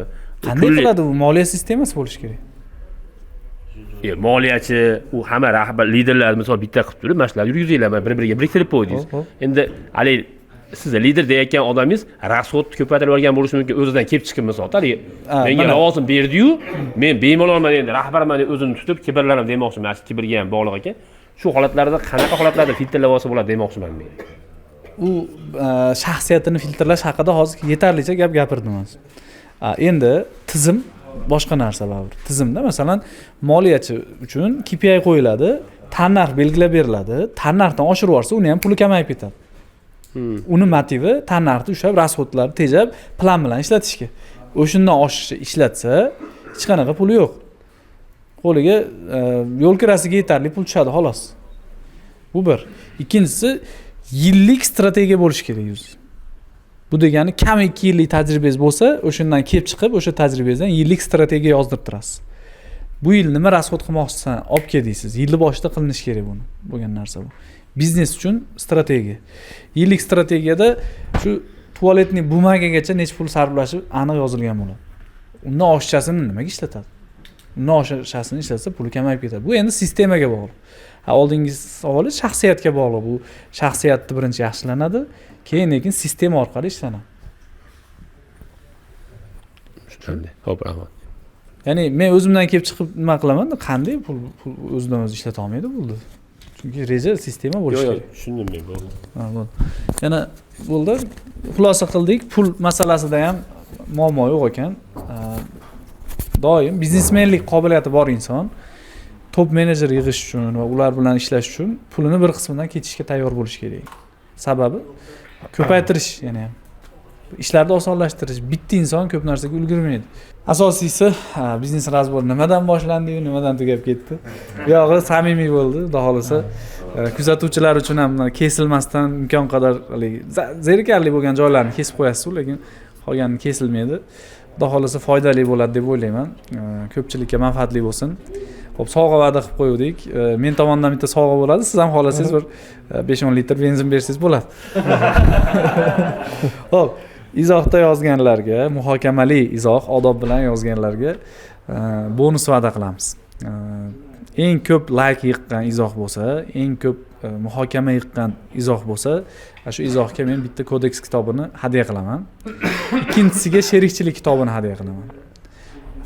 Qanday qiladi u? Moliya sistemasi bo'lishi kerak. Yo'q, moliyachi, u hamma rahbar, liderlar misol bitta qilib turib, mana shularni yurgizinglar, mana bir-biriga biriktirib qo'ydingiz. Endi haligi siz lider deyotgan odamingiz расход ko'paytirib yuborgan bo'lishi mumkin, o'zidan kelib chiqib misol. Haligi menga lavozim berdi-yu, men bemalolman endi rahbarman deb o'zini tutib, kibrlarim demoqchiman, mana shu kibrga ham bog'liq ekan. Shu holatlarda qanaqa holatlarda filtrlab olsa bo'ladi demoqchiman men. U shaxsiyatini filtrlash haqida hozir yetarlicha gap gapirdim hozir. Endi tizim boshqa narsa baribir. Tizimda masalan moliyachi uchun KPI qo'yiladi, tannarx belgilab beriladi, tannarxdan oshirib yuborsa uni ham puli kamayib ketadi. Uni motivi tannarxni ushlab, расход larni tejab, plan bilan ishlatishga. O'shundan oshiqcha ishlatsa, hech qanaqa puli yo'q. Qo'liga yo'l kirasiga yetarli pul tushadi xolos. Bu bir. Ikkinchisi, yillik strategiya bo'lishi kerak o'zi. Bu degani kam 2 yillik tajribangiz bo'lsa, o'shandan kelib chiqib, o'sha tajribangizdan yillik strategiya yozdirib turasiz. Bu yil nima расход qilmoqchisan, olib kel deysiz. Yilni boshida qilinishi kerak buni. Bo'lgan narsa bu. Biznes uchun strategiya. Yillik strategiyada shu tualetning bumagagacha necha pul sarflashi aniq yozilgan bo'ladi. Undan oshiqchasini nimaga ishlatadi? Undan oshiqchasini ishlatsa puli kamayib ketadi. Bu endi sistemaga bog'liq. Ha, oldingi savol shaxsiyatga bog'liq. Bu shaxsiyatni birinchi yaxshilanadi, keyin lekin sistema orqali ishlanadi. Tushundim. Xo'p, rahmat. Ya'ni men o'zimdan kelib chiqib nima qilaman, qanday pul o'zidan o'zi ishlata olmaydi pulni. Chunki reja, sistema bo'lishi kerak. Yo'q, tushundim men, bo'ldi. Ha, bo'ldi. Yana bo'ldi. Xulosa qildik, pul masalasida ham muammo yo'q ekan. Doim biznesmenlik qobiliyati bor inson top menejer yig'ish uchun va ular bilan ishlash uchun pulini bir qismidan ketishga tayyor bo'lish kerak. Sababi ko'paytirish, ya'ni ham ishlarni osonlashtirish. Bitta inson ko'p narsaga ulgurmaydi. Asosiysi, biznes razbor nimadan boshlandi-yu, nimadan tugab ketdi. Bu yog'i samimiy bo'ldi, xudo xolasa. Kuzatuvchilar uchun ham kesilmasdan imkon qadar haligi zerikarli bo'lgan joylarni kesib qo'yasiz, lekin qolgani kesilmaydi. Xudo xolasa foydali bo'ladi deb o'ylayman. Ko'pchilikka manfaatli bo'lsin. Xo'p, sovg'a va'da qilib qo'ydik. Men tomondan bitta sovg'a bo'ladi. Siz ham xohlasangiz bir 5-10 litr benzin bersangiz bo'ladi. Xo'p, izohda yozganlarga, muhokamali izoh, odob bilan yozganlarga bonus va'da qilamiz. Eng ko'p like yiqqan izoh bo'lsa, eng ko'p muhokama yiqqan izoh bo'lsa, shu izohga men bitta kodeks kitobini hadya qilaman. Ikkinchisiga sherikchilik kitobini hadya qilaman.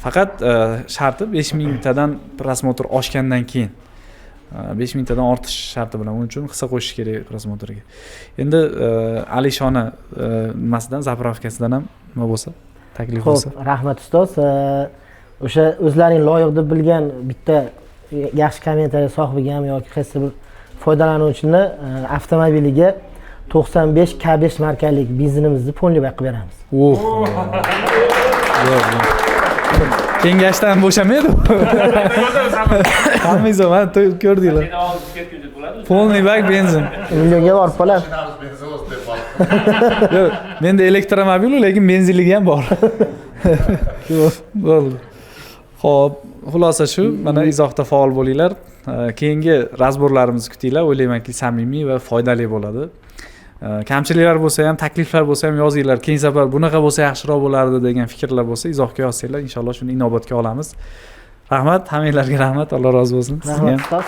Faqat sharti 5000 tadan просмотр oshgandan keyin 5000 tadan ortish sharti bilan, uning uchun hissa qo'shish kerak просмотрga. Endi Alishona nimasidan, zapravkasidan ham nima bo'lsa, taklif bo'lsa. Xo'p, rahmat ustoz. O'sha o'zlaring loyiq deb bilgan bitta yaxshi kommentariy sohibiga ham yoki qaysi bir foydalanuvchini avtomobiliga 95 K5 markalik benzinimizni полный bak qilib beramiz. Kengashdan bo'shamaydi. Hammangiz mana ko'rdinglar. Полный bak benzin. Millionga borib qoladi. Yo'q, menda elektromobil, lekin benzinligi ham bor. Bo'ldi. Xo'p, xulosa shu, mana izohda faol bo'linglar. Keyingi razborlarimizni kutinglar. O'ylaymanki, samimiy va foydali bo'ladi. Kamchiliklar bo'lsa ham, takliflar bo'lsa ham yozinglar. Keyingi safar bunaqa bo'lsa yaxshiroq bo'lardi degan fikrlar bo'lsa, izohga yozsanglar, inshaalloh shuni inobatga olamiz. Rahmat, hammanglarga rahmat. Alloh rozi bo'lsin. Sizga ham. Rahmat.